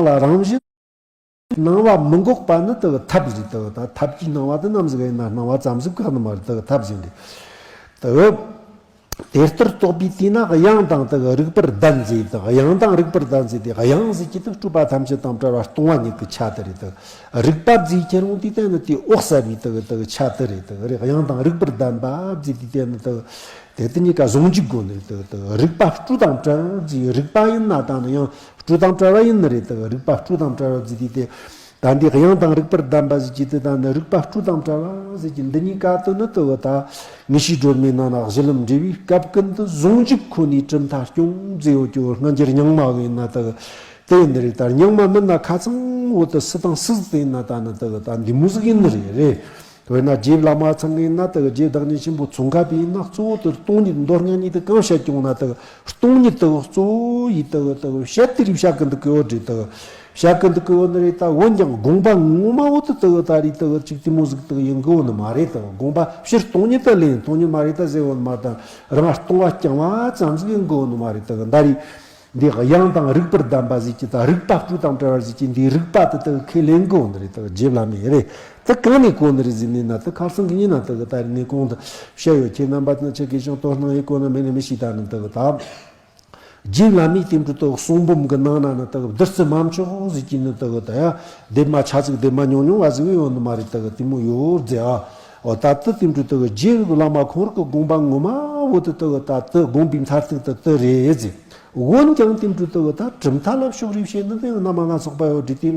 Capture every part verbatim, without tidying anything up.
ལ་རང་བཞིན་སྣང་བ་མི་འགོག་པ་ནི་དེ་གི་ཐབས་རེད། དེ་གི་ད་ཐབས་ཀྱི་སྣང་བ་དེ་ནམ་ཟིག་ཡིན་ན་སྣང་བ་ཙམ་ཟིག་གི་ནི་མ་རེད། དེ་གི་ཐབས་ཟིག་རེད། དེ་གི་དེ་ལྟར་རྟོགས་པའི་དུས་ན་དབྱངས་དང་དེ་གི་རིག་པར་ལྡན་ཟེར། དེ་གི་དབྱངས་དང་རིག་པར་ལྡན་ཟེར། དེ་དབྱངས་ཟེར་གྱི་དེ་སྤྲོས་པ་ཐམས་ཅད་དང་བྲལ་བ་སྟོང་བ་ཉིད་ཀྱི་ཆ་དེ་རེད། དེ་གི་རིག་པ་ཟེར་ཁྱེར་འོང་དུས་དེ་ནི་དེ་འོད་གསལ་བའི་དེ་གི་དེ་གི་ཆ་དེ་རེད། དེ་གི་དབྱངས་དང་རིག་པར་ལྡན་པ་ཟེར་དུས་དེ་ནི་དེ་གི་དེ་དེ་གཉིས་ཀ་ཟུང་འཇུག་དགོས་ནི་རེད། དེ་གི་དེ་གི་རིག་པ་སྤྲོས་དང་བྲལ་ཟེར། རིག་པ་ཡིན་ན་ད་ནི་ཡང་སྤྲོས་དང་བྲལ་བ་ཡིན་ནི་རེད། དེ་གི་རིག་པ་སྤྲོས་དང་བྲལ་བ་ཟེར་དུས་དེ། ད་འདི་དབྱངས་དང་རིག་པར་ལྡན་པ་ཟེར་གྱི་དེ་ད་ནི་རིག་པ་སྤྲོས་དང་བྲལ་བ་ཟེར་གྱི་འདི་གཉིས་ཀ་དེ་ནི་དེ་གི་ད་ངེས་ཤེས་སྒྲོན་མེའི་ནང་ན་གཞི་ལམ་འབྲས་བུའི་སྐབས་ཀུན་ཏུ་ཟུང་འཇུག་ཁོ་ནའི་གྲུབ་མཐའ་སྐྱོང་ཟེར་ཡོད་ཀྱི། སྔ་འགྱུར་རྙིང་མ་གི་ཡིན་ན་དེ་གི་དེ་ཡིན་ནི་རེད། ད་རྙིང་མ་མིན་ན་ཁ་ཚང་བོ་དེ་སུ་དང་སུ་ཟིག་དེ་ཡིན་ན་ད་ནི་དེ་གི་ད་འདི་མོ་ཟིག་ཡིན་ནི་རེད། རེད། དཔེར་ན་རྗེ་བླ་མ་ཚང་གི་ཡིན་ན་དེ་གི་རྗེ་བདག་ཉིད་ཆེན་པོ་ཙོང་ཁ་པའི་ཡིན་ན་གཙོ་བོ་དེ་སྟོང་ཉིད་མདོ་སྔ་ཉིད་དེ་གང་བཤད་ཀྱང་ན་དེ་གི་སྟོང་ཉིད་དེ་གི་གཙོ་བོ་ཡིས་དེ་གི་དེ་གི་བཤད་དེ་རིགས་བཤད་གི་འདུག་གི་ཡོད་རེད། དེ་གི་བཤད་གི་འདུག་གི་ཡོད་ནི་རེད། ད་འོན་ཀྱང་དགོངས་པ་ངོ་མ་བོ་དེ་དེ་གི་ད་རེད། དེ་གི་ཅིག་དེ་མོ་ཟིག་དེ་གི་ཡིན་གི་ཡོད་ནི་མ་རེད། དེ་གི་དགོངས་པ་སྤྱིར་སྟོང་ཉིད་དེ་ལེན། སྟོང་ཉིད་མ་རེད་ད་ཟེར་ཡོད་ནི་མ་རེད། ད་རང་སྟོང་བ་རྐྱང་བ་ཙམ་ཟིག་ཡིན་གི་ཡོད་ནི་མ་རེད། དེ་གི་ད་རེད། འདི་དབྱངས་དང་རིག་པར་ལྡན་པ་ཟེར་གྱི་ད་རིག་པ་སྤྲོས་དང་བྲལ་བ་ཟེར་གྱི་འདི་རིག་པ་དེ་དེ་གི་ཁས་ལེན་གི་ཡོད་ནི་རེད། དེ་གི་རྗེ་བླ་མས་རེད། དེ་གང་ནས་གོ་ནི་རེད་ཟེར་ནས་ན། དེ་ཁ་སང་གི་ཉིན་ན་དེ་གི་ད་རེད་ནས་གོང་དུ་བཤད་ཡོད། ཁྱེད་རྣམ་པ་ནི་ཆེ་གེ་ཞིང་དོ་སྣང་ཡེ་གོ་ནི་མེད་ནི་མི་ཤེས། ད་ནི་དེ་གི་ད་རྗེ་བླ་མའི་དེ་འཕྲོ་དེ་གི་གསུང་འབུམ་གི་ནང་ན་ནི་དེ་གི་བདུད་རྩི་མ་མཆོག་ཟེར་གྱི་ནི་དེ་གི་ད་ཡ་ལྡེབ་མ་ཆ་ཙིག་ལྡེབ་མ་ཉུང་ཉུང་བ་ཟིག་ཡོད་ནི་མ་རེད། དེ་གི་དེ་མོ་ཡོད་ཟེར་ཨ། འོ་ད་དེ་དེ་འཕྲོ་དེ་གི་རྗེ་བླ་མ་ཁོང་རང་གི་དགོངས་པ་ངོ་མ་བོ་དེ་དེ་གི་ད་དེ་དགོངས་པའི་མཐར་ཐུག་དེ་དེ་རེད་ཟེར། འོན་ཀྱང་དེ་འཕྲོ་དེ་གི་ད་གྲུབ་མཐའ་ལ་ཕྱོགས་རིས་བཤད་ནི་དེ་ཡང་རྣམ་པ་སྣ་ཚོགས་པ་ཡོད་དེ། དེ་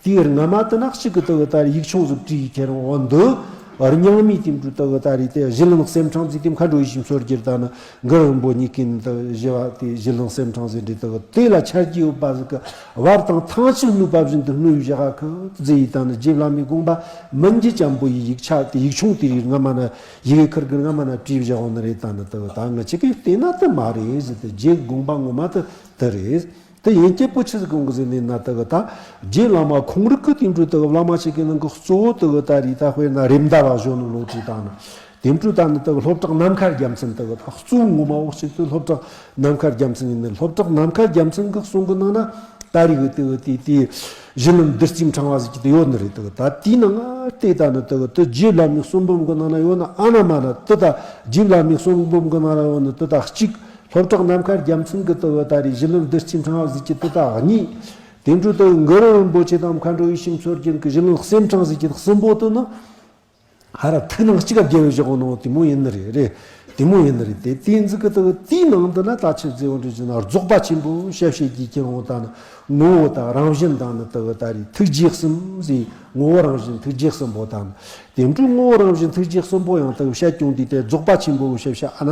དེའི་སྔ་མ་དེ་ན་གཅིག་གི་དེ་གི་ད་ཡིག་ཆུང་ཟིག་བྲིས་ཁྱེར་འོང་འདུག་རྙིང་མའི་དེ་འཕྲོ་དེ་གི་ད་རེད། དེ་གཞི་ལམ་གསེར་ཕྲེང་ཟེར། དེ་མཁའ་འགྲོ་ཡེ་ཤེས་མཚོ་རྒྱལ་ད་ནི་གུ་རུ་རིན་པོ་ཉིད་ཀྱི་ནི་དེ་གི་བཞི་བ་དེ་གཞི་ལམ་གསེར་ཕྲེང་ཟེར་འདྲ་དེ་གི་དེ་ལ་ཆ་རྒྱུས་ཡོད་པ་ཟིག་གི་བར་དང་ཐང་ཆད་ནུས་པ་བཞིན་དུ་མངོན་བཞག་གི་ཟེར་ཡི་ད་ནི་རྗེ་བླ་མའི་དགོངས་པ་མི་འགྱུར་ཅན་པོ་ཡི་ཡིག་ཆ་དེ་ཡིག་ཆུང་དེ་རིགས་སྔ་མ་ན་ཡི་གེ་ཁུར་གི་སྔ་མ་ན་བྲིས་བཞག་འོང་ནི་རེད། ད་ནི་དེ་གི་ད་ངི་ཆ་གིས་བལྟས་ན་དེ་མ་རེད་ཟེར། དེ་རྗེ་དགོངས་པ་ངོ་མ་དེ་དེ་རེད། དེ་ཡིན་གྱི་པོ་ཆི་ཟིག་གོང་གི་ཟེར་ནས་ན། དེ་གི་ད་རྗེ་བླ་མ་ཁོང་རང་གི་དེ་འཕྲོ་དེ་གི་བླ་མ་ཞིག་གི་ནང་གི་གཙོ་བོ་དེ་གི་ད་རེད། ད་དཔེར་ན་རེད་མདའ་བ་གཞོན་ནུ་ལོ་ཀྲི་དང་ནི་དེ་འཕྲོ་ད་ནི་དེ་གི་སློབ་གྲོགས་ནམ་མཁའ་རྒྱལ་མཚན། དེ་གི་ད་གཙོ་བོ་ངོ་མ་འོག་ཅིག་ཏུ་སློབ་གྲོགས་ནམ་མཁའ་རྒྱལ་མཚན་ཡིན་ནི། སློབ་གྲོགས་ནམ་མཁའ་རྒྱལ་མཚན་གི་གསུང་གི་ནང་ན་ད་རེད་གི་དེ་གི་དེ་དེ་གཞི་ལམ་བདུད་རྩིའི་ཕྲེང་བ་ཟེར་གྱི་དེ་ཡོད་ནི་རེད། དེ་གི་ད་དེའི་ནང་ང་དེ་ད་ནི་དེ་གི་དེ་རྗེ་བླ་མའི་གསུང་འབུམ་གི་ནང་ན་ཡོད་ནི་ཨ་ན་མ་ན་དེ། ད་རྗེ་བླ་མའི་གསུང་འབུམ་གི་ནང་ན་ཡོད་ནི་དེ་ད་གཅིག། སློབ་གྲོགས་ནམ་མཁའ་རྒྱལ་མཚན་གི་དེ་གི་ད་རེད་གཞི་ལམ་བདུད་རྩིའི་ཕྲེང་བ་ཟེར་གྱི་དེ་ད་གཉིས། དེ་འཕྲོ་དེ་གི་གུ་རུ་རིན་པོ་ཆེ་དང་མཁའ་འགྲོ་ཡེ་ཤེས་མཚོ་རྒྱལ་གི་གཞི་ལམ་གསེར་ཕྲེང་ཟེར་གྱི་དེ་གསུམ་པོ་དེ་ནི་ཧ་ར་ཐུགས་སྣང་གཅིག་ག་བརྒྱབ་བཞག་ནོ་དེ་མོ་ཡིན་ནི་རེད། རེད། དེ་མོ་ཡིན་ནི་རེད། དེ་དེ་ཟིག་གི་དེ་གི་དེའི་ནང་དུ་ན་ད་ཆི་ཟེར་འོང་འདྲི་ཟེར་ན། རྫོགས་པ་ཆེན་པོ་ཞབས་ཕྱི་རྒྱུད་ཀྱི་འོང་ད་ནི་ངོ་བོ་དང་རང་བཞིན་དང་ནི་དེ་གི་ད་རེད་ཐུགས་རྗེ་གསུམ་ཟེར། ངོ་བོ་རང་བཞིན་ཐུགས་རྗེ་གསུམ་པོ་དང་། དེ་འཕྲོ་ངོ་བོ་རང་བཞིན་ཐུགས་རྗེ་གསུམ་པོ་ཡང་དག་བཤད་ཀྱང་དེ་དེ་རྫོགས་པ་ཆེན་པོ་གི་ཞབས་ཕྱི་ཨ་ན་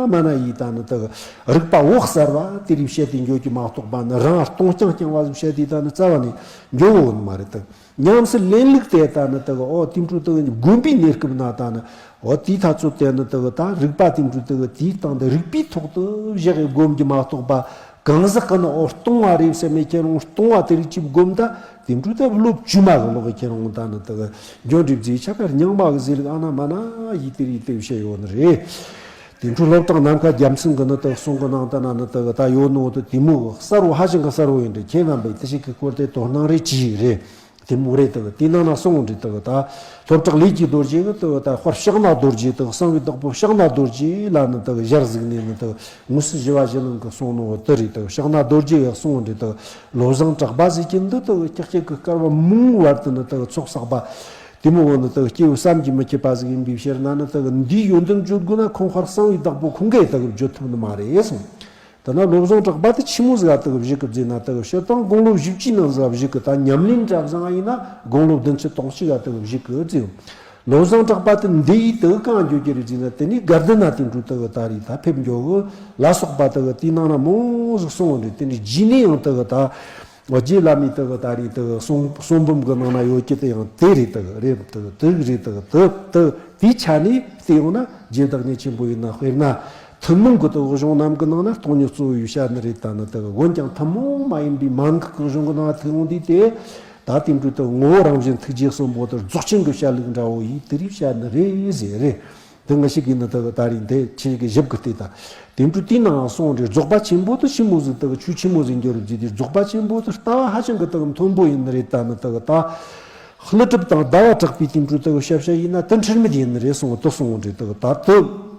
མ་ན་ཡིས་ད་ནི་དག་རིག་པ་འོད་གསལ་བ་དེ་རིགས་བཤད་དེ་འགྱོ་གི་མ་གཏོགས་པ་ནི་རང་སྟོང་རྐྱང་རྐྱང་བ་ཟིག་བཤད་དེ་ད་ནི་རྩ་བ་ནས་འགྱོ་བོ་ནི་མ་རེད་དེ། ཉམས་སུ་ལེན་ལུགས་དེ་ད་ནི་དག་ཨོ་དེ་འཕྲོ་དག་དགོན་པའི་གནས་སྐབས་ན་ད་ནི་ཨོ་དེའི་ཐ་ཚོད་དེ་ནི་དག་ད་རིག་པ་དེ་འཕྲོ་དག་དེའི་སྟེང་དུ་རིག་པའི་ཐོག་ཏུ་བཞག་གི་སྒོམ་གྱི་མ་གཏོགས་པ། གང་ཟག་གི་ནི་ཨོ་སྟོང་བ་རེད་བསམ་མེད་ཁྱེད་རང་སྟོང་བ་དེ་རིགས་ཅིག་བསྒོམ་ད། དེ་འཕྲོ་ད་བློ་བཅོས་མ་གི་ལོག་གི་ཁྱེད་རང་ད་ནི་དག་འཇོན་འདྲི་བརྫིས་ཆ་ག་རྙིང་མ་གི་ཟེར་ལུགས་ཨ་ན་མ་ན་ཡིད་དེ་རིགས་དེ་བཤད་ཡོད་ནི་རེད། དེ་འཕྲོ་སློབ་གྲོགས་ནམ་མཁའ་རྒྱལ་མཚན་གི་ནི་དག་གསུང་གི་ནང་ད་ན་ནི་དག་ད་ཡོད་ནོ་དེ་དེ་མོ་གི་གསལ་བོ་ཧ་ཅང་གི་གསལ་བོ་ཡིན་འདྲི། ཁྱེད་རྣམ་པས་དེ་ཞིག་གི་སྐོར་དེ་དོ་སྣང་རེ་ཅི་ཡིག་རེད། དེ་མོ་རེད་དག་དེ་ནང་ན་གསུང་འདྲི་དག་ད། སློབ་གྲོགས་ལས་ཀྱི་རྡོ་རྗེ་གི་དེ་ད་དཔལ་ཕྱག་ན་རྡོ་རྗེ་དེ་གསང་བའི་བདག་པོ་ཕྱག་ན་རྡོ་རྗེ་ལ་ནི་དེ་ཞལ་གཟིགས་ནས་ནི་དེ་དངོས་སུ་ཞི་བ་གཞི་ལམ་གི་གསུང་ནོ་དེ་རེད། དེ་ཕྱག་ན་རྡོ་རྗེ་གི་གསུང་འདི་དེ་བློ་བཟང་གྲགས་པ་ཟེར་གྱི་འདི་དེ་ཀྱག་ཀྱག་གི་སྐལ་བ་མང་བར་དུ་ནི་དེ་ཚོགས་བསགས་པ། དེ་མོ་བོ་ནི་དེ་སྐྱེས་བུ་བསམ་གྱིས་མི་ཁྱབ་པ་ཟིག་ཡིན་པའི་ཕྱིར་ན་ནི་དེ་འདིའི་ཡོན་ཏན་བརྗོད་དགོས་ན་ཁོང་ཁར་གསང་བའི་བདག་པོ་ཁོང་གིས་དེ་བརྗོད་ཐུབ་ནི་མ་རེད་གསུངས། དེ་ན་བློ་བཟང་གྲགས་པ་དེ་ཆི་མོ་ཟིག་ག་དེ་གི་བཞུགས་གི་བརྫིས་ན། དེ་གི་སྤྱིར་བཏང་དགུང་ལོ་བཞི་བཅུའི་ནང་ཟིག་ག་བཞུགས་གི། ད་ཉམས་ལེན་གྲྭ་བཟང་ཡིན་ན་དགུང་ལོ་བདུན་ཅུ་དོན་གཅིག་ག་དེ་གི་བཞུགས་གི་བརྫིས། བློ་བཟང་གྲགས་པ་དེ་འདི་ཡིས་དེ་གི་གང་འགྱོ་གི་རེད་བརྫིས་ན། དེ་ནས་དགའ་ལྡན་ན་དེ་འཕྲོ་དེ་གི་ད་རེས་ད་ཕེབས་འགྱོ་གི་ལ་སོགས་པ་དེ་གི་དེའི་ནང་ན་མང་ཟིག་གསུངས་པ་འདྲ། དེ་ནས་རྗེས་ནས་ཡང་དེ་གི་ད་རྗེ་བླ་མའི་དེ་གི་ད་རེས་དེ་གི་གསུང་གསུང་འབུམ་གི་ནང་ན་ཡོད་ཀྱི་དེ་ཡང་དེ་རེད། དེ་གི་རེད། དེ་གི་དེ་གི་རེད། དེ་གི་དེ་དེ་དེའི་ཆ་ནས་བལྟས་ཡོང་ན་རྗེ་བདག་ཉིད་ཆེན་པོ་ཡིན་ན། དཔེར་ན། ཐུན་མོང་གི་དེ་གཞུང་རྣམས་ཀྱི་ནང་ན་སྟོང་ཉིད་གཙོ་བོ་ཡིས་བཤད་ནི་རེད། ད་ནི་དེ་འོན་ཀྱང་ཐུན་མོང་མ་ཡིན་པའི་མན་ངག་གི་གཞུང་གི་ནང་ཐུན་མོང་འདུས་ཏེ། ད་དེ་འཕྲོ་དེ་ངོ་བོ་རང་བཞིན་ཐུགས་རྗེ་གསུམ་པོ་དེ་རྫོགས་ཆེན་གྱི་བཤད་ལུགས་འདྲ་བོ་ཡིས་དེ་རིགས་བཤད་ནི་རེད་ཟེར་རེད། ང་ཞིག་གིས་ནི་དག་ད་རིང་དེ་ཆེ་གི་ཞིབ་གི་བལྟས་ད། དེ་འཕྲོ་དེའི་ནང་སོང་རེད། རྫོགས་པ་ཆེན་པོ་དུ་ཆི་མོ་ཟིག་དག་ཆུ་ཆི་མོ་ཟིག་འགྱུར་རྒྱུ་དེ་རྫོགས་པ་ཆེན་པོ་དུ་ལྟ་བ་ཧ་ཅང་གི་དག་མཐོན་པོ་ཡིན་ནི་རེད། ད་ནི་དག་ད་ཀླུ་སྒྲུབ་དང་ཟླ་བ་གྲགས་པའི་དེ་འཕྲོ་དག་ཤ་ཤ་ཡིན་ན་དུ་འཁྲུལ་མེད་ཡིན་ནི་རེད་གསུང་དུ་གསུང་རེད། དག་ད་དུ་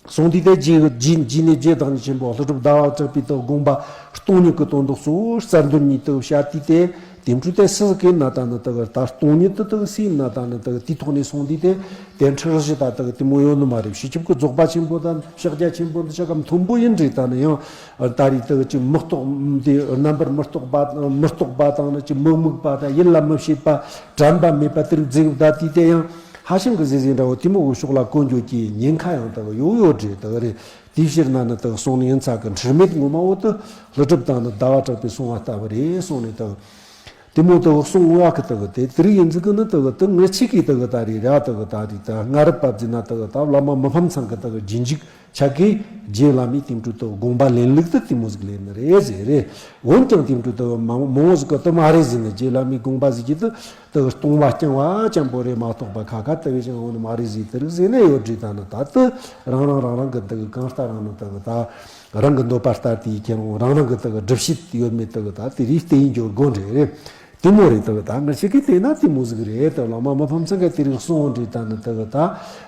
གསུང་དུས་དེ་རྗེ་རྗེ་རྗེ་ནས་རྗེ་བདག་ཉིད་ཆེན་པོ་ཀླུ་སྒྲུབ་ཟླ་བ་གྲགས་པའི་དག་དགོངས་པ་སྟོང་ཉིད་ཀྱི་དོན་དག་གཙོ་བོ་རྩལ་འདོན་གཉིས་དག་བཤད་དུས་དེ། དེ་འཕྲོ་དེ་སུ་ཟིག་ཡིན་ན་ད་ནི་དག་ད་སྟོང་ཉིད་དུ་དག་སུ་ཡིན་ན་ད་ནི་དག་དེའི་ཐོག་ནས་སོང་དུས་དེ་དེ་འཁྲུལ་གཞི་ད་དག་དེ་མོ་ཡོད་ནི་མ་རེད། སྤྱི་ཁྱབ་ཀྱི་རྫོགས་པ་ཆེན་པོ་དང་ཕྱག་རྒྱ་ཆེན་པོ་འདི་ཆ་ག་མཐོན་པོ་ཡིན་རེད། ད་ནི་ཡང་ད་རེས་དག་ཅིག་མི་རྟོག་དེ་རྣམ་པར་མི་རྟོག་པ་མི་རྟོག་པ་དང་ནི་ཅིག་མི་དམིགས་པ་དང་ཡིད་ལ་མི་བྱེད་པ་དྲན་པ་མེད་པ་དེ་རིགས་ཟིག་ད་དུས་དེ་ཡང་ཧ་ཅང་གི་ཟེ་ཟེ་འདྲ་བོ་དེ་མོ་གི་ཕྱོགས་ལ་གོ་འགྱོ་གི་ཉེན་ཁ་ཡང་དག་ཡོད་ཡོད་རེད། དག་རེད། དེའི་ཕྱིར་ན་ནི་དག་སོང་ནི་ཡིན་ཚ་གི་འཁྲུལ་མེད་ངོ་མ་བོ་དུ་ཀླུ་སྒྲུབ་དང་ནི་ཟླ་བ་གྲགས་པས་གསུང་བ་ལྟ་བུ་རེད་གསུང་ནས་དག་དེ་མོ་དག་གསུང་བ་གི་དག་དེ་དེ་རིགས་ཡིན་ཟིག་གི་ནི་དག་དུ་ངེད་ཆིག་གིས་དག་ད་རེས་ར་དག་ད་རེས་ད་སྔ་རབས་པ་ཟིན་ན་དག་ད་བླ་མ་མི་ཕམ་ཚང་གི་དག་རྗེས་འཇུག་ཆ་གི་རྗེ་བླ་མའི་དེ་འཕྲོ་དག་དགོངས་པ་ལེན་ལུགས་དུ་དེ་མོ་ཟིག་ལེན་ནི་རེད་ཟེར་རེད། འོན་ཀྱང་དེ་འཕྲོ་དག་མང་མང་བོ་ཟིག་གི་དུ་མ་རེད་ཟེར་ནི་རྗེ་བླ་མའི་དགོངས་པ་ཟིག་གི་དུ་དག་སྟོང་བ་རྐྱང་བ་ཅན་པོ་རེད་མ་གཏོགས་པ་ཁ་ཁ་དུ་བའི་ཅང་འོ་ནི་མ་རེད་ཟིག་དེ་རིགས་ཟེར་ནས་ཡོད་རེད། ད་ནི་ད་དུ་རང་རང་རང་རང་གི་དག་གང་ལྟར་རང་ནི་དག་ད་རང་གི་འདོད་པ་ལྟར་དེའི་ཁྱེད་རང་རང་རང་གི་དག་སྒྲུབ་བྱེད་ཡོད་མེད་དག་ད་དེ་རིགས་བལྟས་ཡིན་འགྱོ་དགོས་རེད་རེད། དེ་མོ་རེད། དག་ད་ང་ཞིག་གིས་བལྟས་ན་དེ་མོ་ཟིག་རེད། དག་བླ་མ་མི་ཕམ་ཚང་གིས་དེ་རིགས་གསུངས་འོ་རེད། ད་ནི་དག་ད་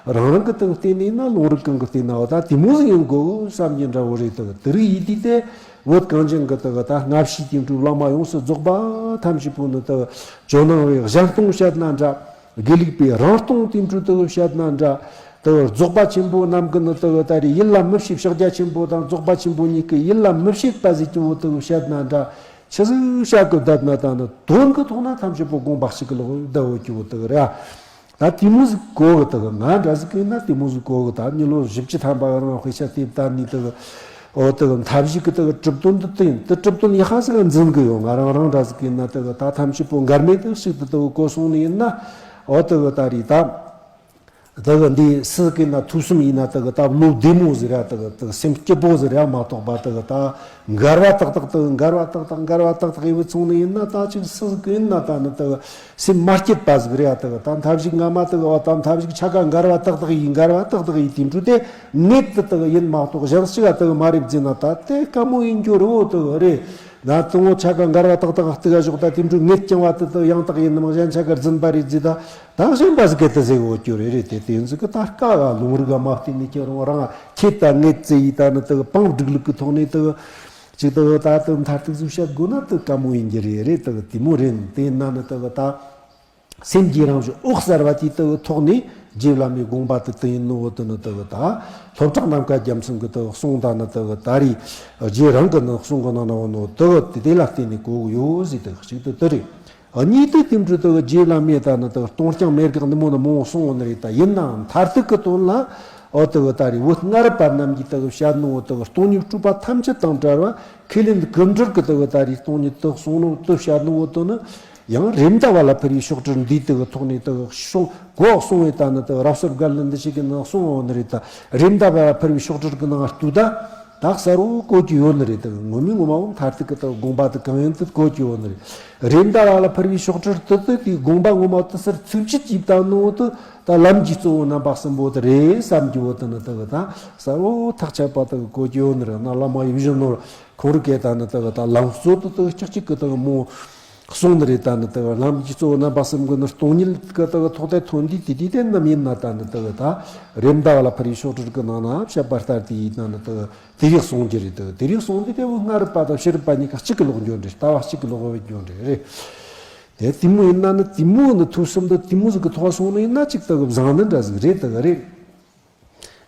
རང་རང་གི་དག་བལྟས་ནས་ན་ལུང་རིགས་གང་གི་བལྟས་ན་འོ་ད་དེ་མོ་ཟིག་ཡིན་དགོས་བསམ་གྱི་འདྲ་བོ་རེད། དག་དེ་རིགས་ཡིན་དུས་དེ། བོད་གངས་ཅན་གྱི་དག་ད་སྔ་ཕྱིའི་དེ་འཕྲོའི་བླ་མ་ཡོངས་སུ་རྫོགས་པ་ཐམས་ཅད་པོ་ནི་དག་ཇོ་ནང་བའི་གཞན་སྟོང་བཤད་ན་འདྲ། དགེ་ལུགས་པའི་རང་སྟོང་དེ་འཕྲོའི་དག་བཤད་ན་འདྲ། དག་རྫོགས་པ་ཆེན་པོ་རྣམས་ཀྱི་ནི་དག་ད་རེས་ཡིད་ལ་མི་བྱེད། ཕྱག་རྒྱ་ཆེན་པོ་དང་རྫོགས་པ་ཆེན་པོ་གཉིས་ཀྱི་ཡིད་ལ་མི་བྱེད་པ་ཟིག་གི་བོ་དག་བཤད་ན་འདྲ། ཆི་ཟིག་བཤད་གི་བསྡད་ན་ད་ནི་དོན་གི་ཐོག་ན་ཐམས་ཅད་པོ་དགོངས་པ་གཅིག་གི་ལོག་བསྡད་ཡོད་ཀྱི་བོ་དག་རེད། ད་དེ་མོ་ཟིག་གོ་གི་དག་ང་འདྲ་ཟིག་ཡིན་ན་དེ་མོ་ཟིག་གོ་གི། ད་མི་ལོ་བཞི་བཅུ་ཐམ་པ་རང་དཔེ་ཆ་དེབ་ལྟ་ནས་དག་འོ་དག་མཐའ་བཞི་གི་དག་གྲུབ་དོན་འདི་དེ་ཡིན། དེ་གྲུབ་དོན་ཡག་པ་ཟིག་འཛིན་གི་ཡོད། ང་རང་རང་འདྲ་ཟིག་ཡིན་ན་དག་ད་ཐམས་ཅད་པོ་འགལ་མེད་དག་ཞིག་ཏུ་དག་གོ་སོང་ནི་ཡིན་ན། འོ་དག་ད་རེས་ད་དག་འདི་སུ་གི་ན་ཐུགས་སེམས་ཡིན་ན་དག་ད་བློ་བདེ་མོ་ཟིག་ར་དག་དག་སེམས་སྐྱིད་པོ་ཟིག་ར་མ་གཏོགས་པ་དག་ད། འགལ་བ་ཏག་ཏག་དང་འགལ་བ་ཏག་ཏག་འགལ་བ་ཏག་ཏག་ཡིན་པ་སོང་ནི་ཡིན་ན། ད་ཅིག་སུ་ཟིག་ཡིན་ན་ད་ནི་དག་སེམས་མ་སྐྱིད་པ་ཟིག་རེད་ཡ། དག་ད་མཐའ་བཞི་སྔ་མ་དག་བ་ད་མཐའ་བཞི་ཆ་ག་འགལ་བ་ཏག་ཏག་ཡིན། འགལ་བ་ཏག་ཏག་ཡིན་དེ་འཕྲོ་དེ་ངེད་དུ་དག་ཡིན་མ་གཏོགས་གཞན་ཞིག་ག་དག་མ་རེད་ཟེར་ན་ད་དེ་དཀའ་མོ་ཡིན་རྒྱུ་རེད་བོ། དག་རེད་ན་དང་བོ་ཆ་ག་འགལ་བ་ཏག་ཏག་གཏུག་ག་ཞོག་ད་དེ་འཕྲོ་ངེད་རྐྱང་བ་དུ་དག་ཡང་དག་ཡིན་ནམ་གཞན་ཆ་ག་རྫུན་པ་རེད་ཟེར་ད། ད་གཞན་པ་ཟིག་གི་དུ་ཟེར་བོ་རྒྱུ་རེད། རེད་དེ་དེ་ཡིན་ཟིག་གི་ད་དཀའ་ག་ལུང་རིགས་ག་མ་བལྟས་ནས་ཁྱེད་རང་རང་ཁྱེད་ད་ངེད་ཟེར་ཡི་ད་ནི་དག་བང་སྒྲིག་ལུགས་གི་ཐོག་ནས་དག་ཅིག་དག་ད་དུ་མཐར་ཐུག་ཟིག་བཤད་དགོས་ན་དུ་དཀའ་མོ་ཡིན་རྒྱུ་རེད། རེད་དག་དེ་མོ་རེད། དེ་ན་ནི་དག་ད་སེམས་ཀྱི་རང་བཞིན་འོད་གསལ་བ་དེའི་དག་ཐོག་ནས་རྗེ་བླ་མའི་དགོངས་པ་དུ་དུ་ཡིན་ནོ་བོ་དུ་ནི་དག་ད་ལྷོ་བྲག་ནམ་མཁའ་རྒྱལ་མཚན་གྱི་དག་གསུང་ད་ནི་དག་ད་རེས་རྗེ་རང་གི་ནི་གསུང་གི་ནང་ན་བོ་ནོ་དག་དེ་དེ་ལ་བརྟེན་ནས་གོ་གི་ཡོད་ཟེར། དག་ཅིག་དུ་དུ་རེད། གཉིས་དེ་དེ་འཕྲོ་དག་རྗེ་བླ་མས་ད་ནི་དག་སྟོང་རྐྱང་མེད་དགག་འདི་མོ་ནི་མང་བོ་གསུངས་ཡོད་ནི་རེད། ད་ཡིན་ནའང་མཐར་ཐུག་གི་དོན་ལ་འོ་དག་ད་རེས་བོད་སྔ་རབས་པ་རྣམས་ཀྱིས་དག་བཤད་ནོ་འོ་དག་སྟོང་ཉིད་སྤྲོས་པ་ཐམས་ཅད་དང་བྲལ་བ་ཁས་ལེན་ཀུན་བྲལ་གི་དག་ད་རེས་སྟོང་ཉིད་དག་གསུངས་ནོ་དག་བཤད་ནོ་འོ་དག་ནི་ཡང་རེད་མདའ་བ་ལ་ཕུར་བའི་ཤོག་དྲིལ་འདིའི་དག་ཐོག་ནས་དག་གསུང་གོ་གསུང་བས་ད་ནི་དག་རབ་གསལ་དགའ་ལན་འདི་ཞིག་གི་ནང་གསུངས་ཡོད་ནི་རེད། ད་རེད་མདའ་བ་ལ་ཕུར་བའི་ཤོག་དྲིལ་གི་ནང་ལྟོས་ད། ད་གསལ་བོ་གོ་རྒྱུ་ཡོད་ནི་རེད། དེ་ངོ་མའི་ངོ་མ་བོ་མཐར་ཐུག་གི་དག་དགོངས་པ་དེ་གང་ཡིན་དེ་གོ་རྒྱུ་ཡོད་ནི་རེད། རེད་མདའ་བ་ལ་ཕུར་བའི་ཤོག་དྲིལ་དེ་དེ་དེའི་དགོངས་པ་ངོ་མ་དེ་ཟུར་ཚིགས་བཅད་ཀྱིས་བཏང་ནོ་དེ་ད་ལམ་གྱི་གཙོ་བོ་རྣམ་པ་གསུམ་པོ་དེ་རེད་བསམ་རྒྱུ་བོ་དེ་ནི་དེ་གི་ད་གསལ་བོ་ཐག་ཆད་པ་དེ་གི་གོ་རྒྱུ་ཡོད་ནི་རེད། ན་བླ་མ་ཡིད་བཞིན་ནོར་ཁོང་རུ་སྐད་ད་ནི་དེ་གི་ད་ལམ་གཙོ་དེ་དེ་གི་ལྕགས་གཅིག་གི་དེ་གི་མོ། གསུངས་ནི་རེད། ད་ནི་དེ་གི་ལམ་གྱི་གཙོ་བོ་རྣམ་པ་གསུམ་གི་ནི་སྟོང་ཉིད་ཀྱི་དེ་གི་ཐོག་དེ་ཐོན་དུས་དེ་དུས་དེ་ནམ་ཡིན་ན་ད་ནི་དེ་གི་ད་རེད་མདའ་བ་ལ་ཕུར་བའི་ཤོག་དྲིལ་གི་ནང་ན་བཤད་པ་ལྟར་དེ་ཡིན་ན་ནི་དེ་གི་དེ་རིགས་གསུང་རྒྱུ་རེད། དེ་གི་དེ་རིགས་གསུང་དུས་དེ་བོ་སྔ་རབས་པ་དང་ཕྱི་རབས་པ་གཉིས་ཀ་གཅིག་གི་ལོག་འགྱོ་འདྲ། ལྟ་བ་གཅིག་གི་ལོག་འགྱོ་འདྲ་རེད། དེ་དེ་མོ་ཡིན་ན་ནི་དེ་མོ་ནི་ཐོས་བསམ་དེ་དེ་མོ་ཟིག་གི་ཐོག་སོང་ནི་ཡིན་ན་གཅིག་དེ་གི་བཟང་ནི་འདྲ་ཟིག་རེད། དེ་གི་རེད།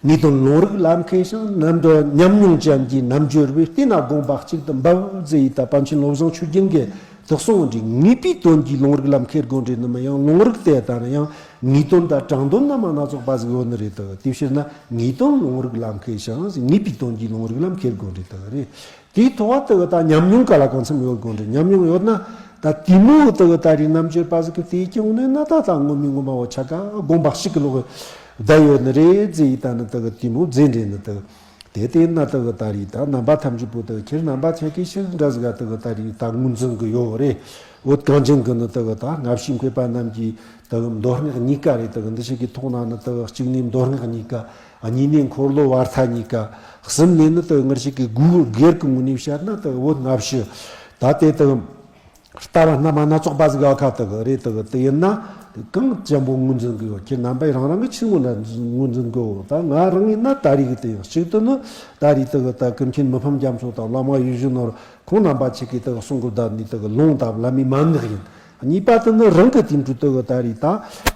ངེས་དོན་ལུང་རིགས་ལམ་ཁྱེར་ཞིང་། ནམ་དུ་ཉམས་མྱོང་ཅན་གྱི་རྣལ་འབྱོར་པས། བལྟས་ན་དགོངས་པ་གཅིག་ཏུ་འབབ་ཟེར་ཡི་ད་པཎ་ཆེན་བློ་བཟང་ཆོས་རྒྱན་གྱིས་དེ་གསུངས་འདྲ། ངེས་པའི་དོན་གྱིས་ལུང་རིགས་ལམ་ཁྱེར་དགོས་འདྲ་ནི་མིན་ཡང་། ལུང་རིགས་དེ་ལྟར་ཡང་ངེས་དོན་དང་དྲང་དོན་རྣམ་པ་སྣ་ཚོགས་པ་ཟིག་ཡོད་ནི་རེད། དེ་དེའི་ཕྱིར་ན་ངེས་དོན་ལུང་རིགས་ལམ་ཁྱེར་ཞིང་། ངེས་པའི་དོན་གྱིས་ལུང་རིགས་ལམ་ཁྱེར་དགོས་འདྲ་དེ་རེད། དེའི་ཐོག་དེ་གི་ད་ཉམས་མྱོང་ག་ལ་གང་འཚམ་ཡོད་དགོས་འདྲ། ཉམས་མྱོང་ཡོད་ན་ད་དེ་མོ་དེ་གི་ད་རེས་རྣལ་འབྱོར་པ་ཟིག་གིས་དེ་སྐྱོང་ནས་ན་ད་ད་ངོ་མའི་ངོ་མ་བོ་ཆ་ག་དགོངས་པ་གཅིག་གི་ལོག་བསྡད་ཡོད་ནི་རེད་ཟེར་ཡི་ད་ནི་དེ་གི་དེ་མོ་མཛད་འདྲ་ནི་དེ་གི་ དེ་དེ་ན་དག་ད་རེད། ད་རྣམ་པ་ཐམས་ཅད་པོ་དག་ཁྱེད་རྣམ་པ་ཆ་གི་ཤི་འདྲ་ཟིག་དག་ད་རེད། ད་ངོས་འཛིན་གི་ཡོད་རེད། འོད་གངས་ཅན་གི་ནི་དག་ད་སྔ་ཕྱི་མཁས་པ་རྣམས་ཀྱི་དག་མདོ་སྔགས་གཉིས་ཀ་རེད། དག་འདི་ཞིག་གི་ཐོག་ན་ནི་དག་གཅིག་ནས་མདོ་སྔགས་གཉིས་ཀ། གཉིས་ནས་འཁོར་ལོ་བར་ཐ་གཉིས་ཀ། གསུམ་ནས་ནི་དག་ངར་ཞིག་གི་སྒོས་སྒེར་གི་ངོས་ནས་བཤད་ན་དག་འོད་སྔ་ཕྱི། ད་དེ་དག་ལྟ་བ་སྣ་མ་སྣ་ཚོགས་པ་ཟིག་ཨ་ཁ་དག་རེད། དག་དེ་ཡིན་ན་གང་ཅན་པོ་ངོས་འཛིན་གི་ཡོད། ཁྱེད་རྣམ་པས་རང་རང་གི་ཆི་ངོ་ན་ངོས་འཛིན་གི་ཡོད། ད་ང་རང་ཡིན་ན་ད་རེས་གི་དེ་ཡང་གཅིག་ཏུ་ནི་ད་རེས་དག་ད་ཀུན་མཁྱེན་མི་ཕམ་རྒྱ་མཚོ་དང་བླ་མ་ཡིད་བཞིན་ནོར་ཁོང་རྣམ་པ་ཆེ་གི་དག་གསུང་གི་བདག་ནི་དག་ལུང་དང་བླ་མའི་མན་ངག་ཡིན། གཉིས་པ་དེ་ནི་རང་གི་དེ་འཕྲོ་དག་ད་རེས་ད་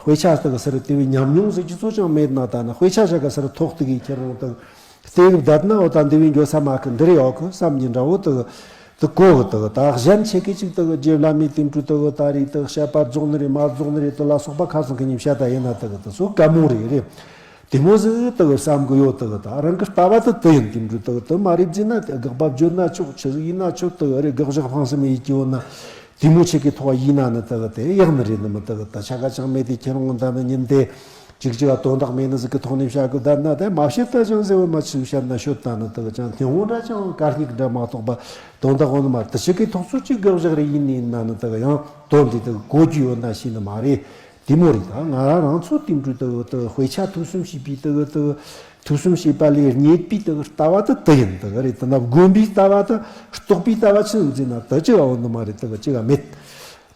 དཔེ་ཆ་དག་སར་དེ་བས་ཉམས་མྱོང་ཟེར་གྱི་ཚོ་ཅང་མེད་ན། ད་ནི་དཔེ་ཆ་ཞག་ག་སར་ཐོག་ཏུ་གི་ཁྱེད་རང་དག་སྟེ་བསྡད་ན་འོ་ད་འདི་བས་འགྱོ་ས་མ་གི་འདི་རེད་ཡོད་གི་བསམ་གྱི་འདྲ་བོ་དག་དུ་གོ་གི། དག་ད་གཞན་ཆེ་གི་ཅིག་དག་རྗེ་བླ་མའི་དེ་འཕྲོ་དག་ད་རེས་དག་བཤད་པ་རྫོགས་ནི་རེད་མ་རྫོགས་ནི་རེད་དུ་ལ་སོགས་པ་ཁ་སང་གི་ཉིན་བཤད་ད་ཡིན་ན་དག་དུ་སོ་དཀའ་མོ་རེད་རེད། དེ་མོ་ཟིག་དག་བསམ་གི་ཡོད། དག་ད་རང་གི་ལྟ་བ་དུ་དུ་ཡིན། དེ་འཕྲོ་དག་དུ་མ་རེད་ཟེར་ན་དགག་པ་བརྗོད་ན་ཆོག་ཆི་ཟིག་ཡིན་ན་ཆོག་དག་རེད། དགག་བཞག་ཕངས་སེམས་ཡིད་ཀྱི་ཡོད་ན་དེ་མོ་ཆེ་གི་ཐོག་ཡིན་ན་ནི་དག་དེ་ཡག་ནི་རེད། ནི་མི་དག་ད་ཆ་ག་ཅང་མེད་དེ་ཁྱེད་རང་ད་ནི་ཉིན་དེ། ཅིག་ཅིག་ལ་དོན་དག་མེད་ནི་ཟིག་གི་ཐོག་ནས་བཤད་དགོས། ད་ན་དེ་མ་བཤད་ད་ཅང་ཟེར་བ་མ་ཆུ་བཤད་ན་ཤོད་ད་ནི་དག་ཅང་སྙིང་བོ་འདྲ་ཅང་དཀར་སྙིགས་འདྲ་མ་གཏོགས་པ་དོན་དག་འོ་ནི་མ་དུ་ཞིག་གི་ཐོག་ཚོད་ཅིག་གི་བཞག་རེ་ཡིན་ནི་ན་ནི་དག་ཡང་དོན་འདི་དག་གོ་རྒྱུ་ཡོད་ན་ཤེས་ནི་མ་རེད། དེ་མོ་རེད། ད་ང་རང་ཚོ་དེ་འདྲ་དག་དག་དཔེ་ཆ་ཐོས་བསམ་བྱས་པའི་དག་དག་ཐོས་བསམ་བྱས་པ་ལས་རྙེད་པའི་དག་ལྟ་བ་དུ་དུ་ཡིན། དག་རེད། དེ་ན་དགོན་པའི་ལྟ་བ་དུ་རྟོགས་པའི་ལྟ་བ་ཆི་ཟིག་ཟེར་ན་དུ་ཅི་ག་འོ་ནི་མ་རེད། དག་ཅི་ག་མེད།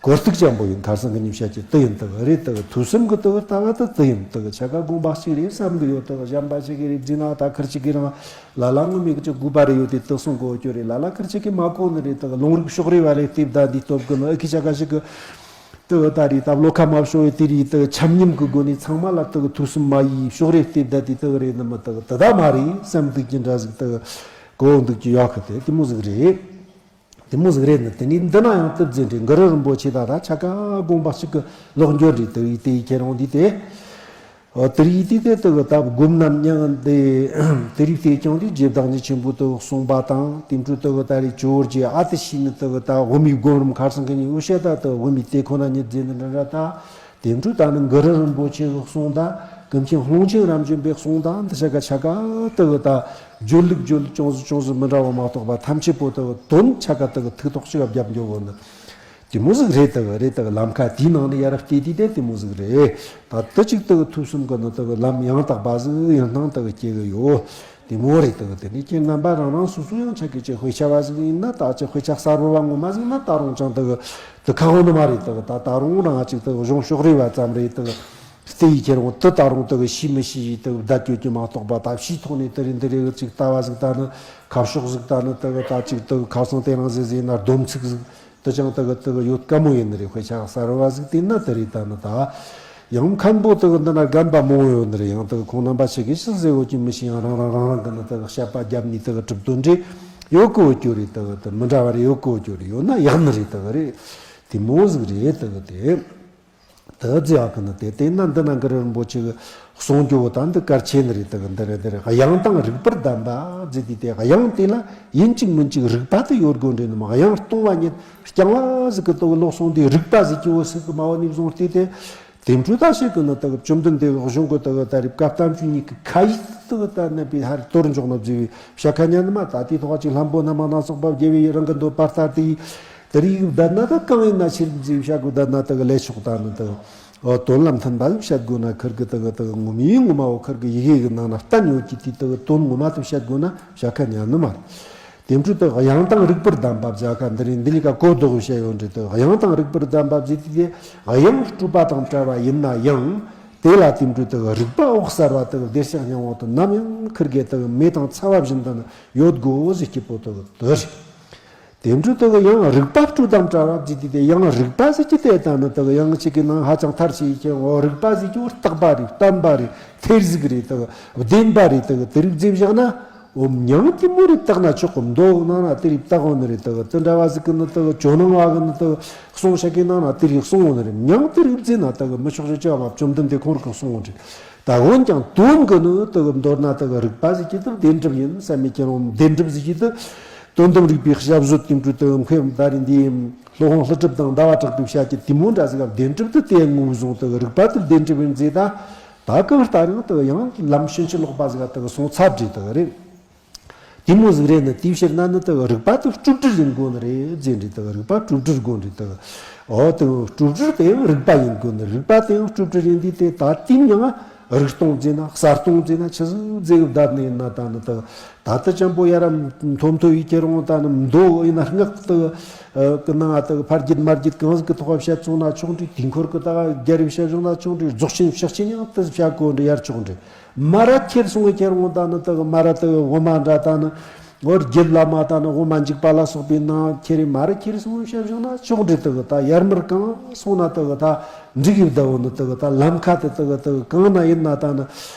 གོ་རྟོགས་ཅན་པོ་ཡིན། ཁ་སང་གི་ཉིན་བཤད་ཀྱི་དུ་ཡིན། དག་རེད། དག་ཐོས་བསམ་གི་དག་ལྟ་བ་དུ་དུ་ཡིན། དག་ཆ་ག་དགོངས་པ་གཅིག་རེད་བསམ་གི་ཡོད། དག་གཞན་པ་ཞིག་གི་རེད་ཟེར་ན་ད་ཁིར་ཅིག་གི་རང་ལ་ལ་ངོ་མི་གི་ཅིག་དགོས་པ་རེད་ཡོད་དེ་དུ་གསུང་གོ་རྒྱུ་རེད། ལ་ལ་ཁིར་ཅིག་གི་མ་གོ་ནི་རེད། དག་ལུང་རིགས་ཕྱོགས་རེ་བ་ལས་ལྟེབ་ད་འདི་སྟོབས་གི་ནི་ཨི་ཁི་ཆ་ག་ཞིག་གི་དག་ད་རེད། ད་བློ་ཁ་མ་བྱུང་བའི་དེ་རེད། དག་ཆམ་ཉམས་གི་སྒོ་ནས་ཚང་མ་ལ་དག་ཐོས་བསམ་མ་ཡིས་ཕྱོགས་རེ་ལྟེབ་ད་དེ་དག་རེད། ནི་མི་དག་དུ་ད་མ་རེད་བསམ་འདུག་ཀྱི་འདྲ་ཟིག་དག་གོ་འདུག་ཀྱི་ཡོད་གི། དེ་དེ་མོ་ཟིག་རེད། དེ་མོ་ཟིག་རེད། ནི་དེ་ནས་འདི་ན་ཡང་སྟབས་ཟིན་རེད། གུ་རུ་རིན་པོ་ཆེ་ད་ད་ཆ་ག་དགོངས་པ་གཅིག་གི་ལོག་འགྱོ་རེད། དེ་ཡི་དེ་ཡི་ཁྱེད་རང་འདི་དེ། ཨོ་དེ་ཡི་དེ་དེ་དེ་གི་ད་སྒོམ་རྣམ་མྱང་དེ་དེ་རིགས་དེ་ཀྱང་དེ་རྗེ་བདག་ཉིད་ཆེན་པོ་དེ་གསུངས་པ་དང་། དེ་འཕྲོ་དེ་གི་ད་རེས་ཇོ་བོ་རྗེ་ཨ་ཏི་ཤི་ནི་དེ་གི་ད་དབུ་མའི་སྒོམ་རིམ་ཁར་སང་གི་ནི་འུ་ཤེ་ད་དེ་དབུ་མའི་དེ་ཁོ་ན་ཉིད་ཟེར་ནི་འདྲ་འདྲ་ད། དེ་འཕྲོ་ད་ནི་གུ་རུ་རིན་པོ་ཆེ་གི་གསུང་དང་ཀུན་མཁྱེན་ཀློང་ཆེན་རབ་འབྱམས་པའི་གསུང་དང་འདི་ཆ་ག་ཆ་ག་དེ་གི་ད་བརྗོད་ལུགས་བརྗོད་ལུགས་ཅུང་ཟད་ཅུང་ཟད་མི་འདྲ་བ་མ་གཏོགས་པ་ཐམས་ཅད་པོ་དེ་གི་དོན་ཆ་ག་དེ་གི་ཐུགས་ཐོག་ཞིག་བརྒྱབ་འགྱོ་གོ་ནི་དེ་མོ་ཟིག་རེད། དེ་གི་རེད། དེ་གི་ལམ་ཁ་དེའི་ནང་ནས་ཡར་བལྟས་དུས་དེ་དེ་མོ་ཟིག་རེད། ད་དེ་གཅིག་དེ་གི་ཐོས་བསམ་གི་ནི་དེ་གི་ལམ་ཡང་དག་པ་ཟིག་ཡིན་སྣང་དེ་གི་སྐྱེ་གི་ཡོད། དེ་མོ་རེད། དེ་གི་དེ་ནས་ཁྱེད་རྣམ་པ་རང་རང་སོ་སོ་ཡང་ཆ་གི་ཅིག་དཔེ་ཆ་བ་ཟིག་ཡིན་ན། ད་ཅིག་དཔེ་ཆ་གསར་བ་བ་ངོ་མ་ཟིག་ན་ད་རུང་ཅང་དེ་གི་དེ་ཁ་ཧོ་ནི་མ་རེད། དེ་གི་ད་ད་རུང་རང་ཅིག་དེ་གི་གཞུང་ཕྱོགས་རེ་བ་ཙམ་རེད། དེ་གི་སྟེ་ཡི་ཁྱེད་རང་དེ་ད་རུང་དེ་གི་ཤེས་མི་ཤེས་ཡི་དེ་གི་བརྡ་སྐྱོད་ཀྱི་མ་གཏོགས་པ། ད་ཕྱིའི་ཐོག་ནས་དེ་རེད་འདི་རེད་ཅིག་ལྟ་བ་ཟིག་ད་ནི་ཁ་ཕྱོགས་ཟིག་ད་ནི་དེ་གི་ད་ཅིག་དེ་གི་ཁ་སང་དེ་རིང་ཟིག་ཟིག་ན་སྡོམ་ཚིག་ཟིག་དེ་ཅང་དེ་གི་དེ་གི་ཡོད་དཀའ་མོ་ཡིན་ནི་རེད། དཔེ་ཆ་གསར་བ་ཟིག་བལྟས་ན་དེ་རེད། ད་ནི་ད་ཡང་མཁན་པོ་དེ་གི་འདི་ན་རྒན་པ་མང་བོ་ཡོད་ནི་རེད། ཡང་དེ་གི་ཁོང་རྣམ་པ་ཞིག་གིས་ཤི་ཟེར་བོ་ཅི་མི་ཤེས། ཡང་རང་རང་རང་རང་གི་ནི་དེ་གི་བཤད་པ་རྒྱབ་ནས་དེ་གི་གྲུབ་དོན་འདྲེ་ཡོད་གི་ཡོད་རྒྱུ་རེད། དེ་གི་དེ་མི་འདྲ་བ་རེ་ཡོད་གི་ཡོད་རྒྱུ་རེད། ཡོད་ན་ཡག་ནི་རེད། དེ་གི་རེད། དེ་མོ་ཟིག་རེད། དེ་གི་དེ། དེ་ཟེར་བ་གི་ནི་དེ་དེ་ན་འདི་ན་གུ་རུ་རིན་པོ་ཆེ་གི་གསུང་རྒྱུ་བོ་ད་འདི་གལ་ཆེ་ནི་རེད། དེ་གི་འདི་རེད་འདི་རེད། དབྱངས་དང་རིག་པར་ལྡན་པ་ཟེར་དུས་དེ་དབྱངས་དེ་ལ་ཡིན་གཅིག་མིན་གཅིག་རིག་པ་དེ་ཡོད་དགོས་འདྲེ་ནི་མ། དབྱངས་སྟོང་བ་ཉིད་རྐྱང་བ་ཟིག་གི་དེ་གི་ལོག་སོང་དུས་རིག་པ་ཟེར་རྒྱུ་བོ་ཟིག་གི་མ་བ་ནས་བཟུང་སྟེ་དེ། དེ་འཕྲོ་ད་ཞིག་གི་ནི་དེ་གི་བཅོམ་ལྡན་འདས་གཞུང་གི་དེ་གི་ད་རིག་པ་བསྟན་བཅོས་གཉིས་ཀྱི་ཁ་ཡིག་དེ་གི་ད་ནི་པའི་ཧར་གཏོར་འཇོག་ན་བཟོས་པའི་བཤད་ཁ་ཉན་ནི་མ། ད་དེའི་ཐོག་ཅིག་ལྷུན་པོ་རྣམ་པ་སྣ་ཚོགས་པ་རྒྱལ་བའི་རང་གི་འདོད་པ་ལྟར་དེ་ཡིས། དེ་རིགས་བསྡད་ན་ད་གང་ཡིན་ན་ཕྱིར་འཛིན་བྱ་དགོས། བསྡད་ན་དེ་གི་ལས་ཆོག་ད་ནི་དེ་གི་དོན་ལ་མཐུན་པ་བཤད་དགོས་ན་ཁིར་གི་དེ་གི་དེ་གི་ངོ་མའི་ངོ་མ་བོ་ཁིར་གི་ཡི་གེ་གི་ནང་ན་བསྟན་ཡོད་ཀྱི་དེ་དེ་གི་དོན་ངོ་མ་དེ་བཤད་དགོས་ན་བྱ་ཁ་ཉན་ནི་མ་རེད། དེ་འཕྲོ་དེ་དབྱངས་དང་རིག་པར་ལྡན་པ་བྱ་ཁ་འདི་རེད། འདི་ལས་ཀ་གོ་ལྡོག་བཤད་ཡོད་འདྲི། དེ་དབྱངས་དང་རིག་པར་ལྡན་པ་ཟེར་དུས་དེ་དབྱངས་སྤྲོས་པ་དང་བྲལ་བ་ཡིན་ན་ཡང་། དེ་ལ་དེ་འཕྲོ་དེ་རིག་པ་འོད་གསལ་བ་དེ་བདེ་གཤེགས་སྙིང་པོ་དེ་ནམ་ཡང་ཁིར་གི་དེ་མེ་དང་ཚ་བ་བཞིན་དུ་ཡོད་དགོས་ཟེར་རྒྱུ་བོ་དེ་དེ་རེད། དེ་འཕྲོ་དེ་གི་ཡང་རིག་པ་སྤྲོས་དང་བྲལ་བ་བརྗོད་དུས་དེ་ཡང་རིག་པ་ཟེར་གྱི་དེ་ལྟ་ནི་དེ་གི་ཡང་གཅིག་གི་ནང་ཧ་ཅང་མཐར་ཕྱིན་ཡིན་ཀྱང་། འོ་རིག་པ་ཟེར་གྱི་འོ་རྟག་པ་རེད། བརྟན་པ་རེད། ཐེར་ཟུག་རེད། དེ་གི་བདེན་པ་རེད། དེ་གི་དེ་རིགས་ཟེར་བཞག་ན། འོ་མྱང་དེ་མོ་རེད་བཏགས་ན་ཆོག་གི། མདོ་ནང་ན་དེ་རིགས་བཏགས་འོ་ནི་རེད། དེ་གི་དེ་འདྲ་བ་ཟིག་གི་ནི་དེ་གི་ཇོ་ནང་བ་གི་ནི་དེ་གི་གསུང་བཤད་གི་ནང་ན་དེ་རིགས་གསུང་འོ་ནི་རེད། མྱང་དེ་རིགས་ཟེར་ན་དེ་གི་མི་ཆོག་རེད་ཅེས་པ་བཅོམ་ལྡན་འདས་ཁོང་གིས་གསུང་འོ་རེད། ད་འོན་ཀྱང་དོན་གྱི་ནི་དེ་གི་མདོར་ན་དེ་གི་རིག་པ་ཟེར་གྱི་དེ་བདེན་གྲུབ་ཡིན་བསམ་མེད་ཀྱི་རུང་། བདེན་གྲུབ་ཟེར་གྱི་དེ་དོན་དམ་རིག་པའི་ཞབས་བཟོ་དེ་འཕྲོ་དེ་མཁས་པ་ད་རེས་འདིའི་སློབ་དཔོན་ཀླུ་སྒྲུབ་དང་ཟླ་བ་གྲགས་པས་བཤད་ཀྱི་དེ་མོ་འདྲ་ཟིག་ག་བདེན་གྲུབ་དེ་དེ་ངོས་བཟུང་དེ་གི་རིག་པ་དེ་བདེན་གྲུབ་ཡིན་ཟེར། ད་ད་གང་ལྟར་ཡང་དེ་ཡང་ལམ་ཕྱིན་ཅི་ལོག་པ་ཟིག་ག་དེ་གི་སོང་ཚར་རེད། དེ་གི་རེད། དེ་མོ་ཟིག་རེད་ནི། དེའི་ཕྱིར་ན་ནི་དེ་རིག་པ་དེ་སྒྲུབ་སྒྲུབ་ཡིན་དགོས་ནི་རེད་ཟེར་འདྲི། དེ་རིག་པ་སྒྲུབ་སྒྲུབ་དགོས་འདྲི། དེ་འོ་དེ་སྒྲུབ་སྒྲུབ་དེ་ཡང་རིག་པ་ཡིན་དགོས་ནི། རིག་པ་དེ་ཡང་སྒྲུབ་སྒྲུབ་ཡིན་དུས་དེ་ད་དེའི་མྱིང་ང་རིག་སྟོང་ཟེར་ན་གསལ་སྟོང་ཟེར་ན་ཆི་ཟིག་ཟེར་གི་བསྡད་ནི་ཡིན་ན། ད་ནི་དེ་ད་ལྟ་ཅང་པོ་ཡ་ར་མཐོ་མཐོ་ཡི་ཁྱེར་འོང་། ད་ནི་མདོ་ཡིན་ན་སྔགས་དེ་གི་ནང་ང་དེ་ཕ་རྒྱུད་མ་རྒྱུད་གང་ཟིག་གི་ཐོག་བཤད་སོང་ན་ཆོག་འདྲི། དེའི་འཁོར་གི་ད་རྒྱལ་རབས་བཤད་བྱུང་ན་ཆོག་འདྲི། རྫོགས་ཆེན་ཕྱག་ཆེན་ཡང་དེ་བཤད་དགོས་འདྲི། ཡར་ཆོག་འདྲི། མ་ར་ཁྱེར་སོང་གི་ཁྱེར་འོང་། ད་ནི་དེ་གི་མ་ར་དེ་གི་འོ་མ་འདྲ། ད་ནི་འོ་རྒྱུད་བླ་མ། ད་ནི་འོ་མ་འཇུག་པ་ལ་སོགས་པའི་ནང་ཁྱེར་རེ་མ་ར་ཁྱེར་སོང་བཤད་བྱུང་ན་ཆོག་འདྲི། དེ་གི་ད་ཡར་མར་གང་སོང་ན་དེ་གི་ད་འགྲིག་གི་བསྡད་འོ་ནི། དེ་གི་ད་ལམ་ཁ་དེ་དེ་གི་དེ་གི་གང་ན་ཡིན་ན་ད་ནི་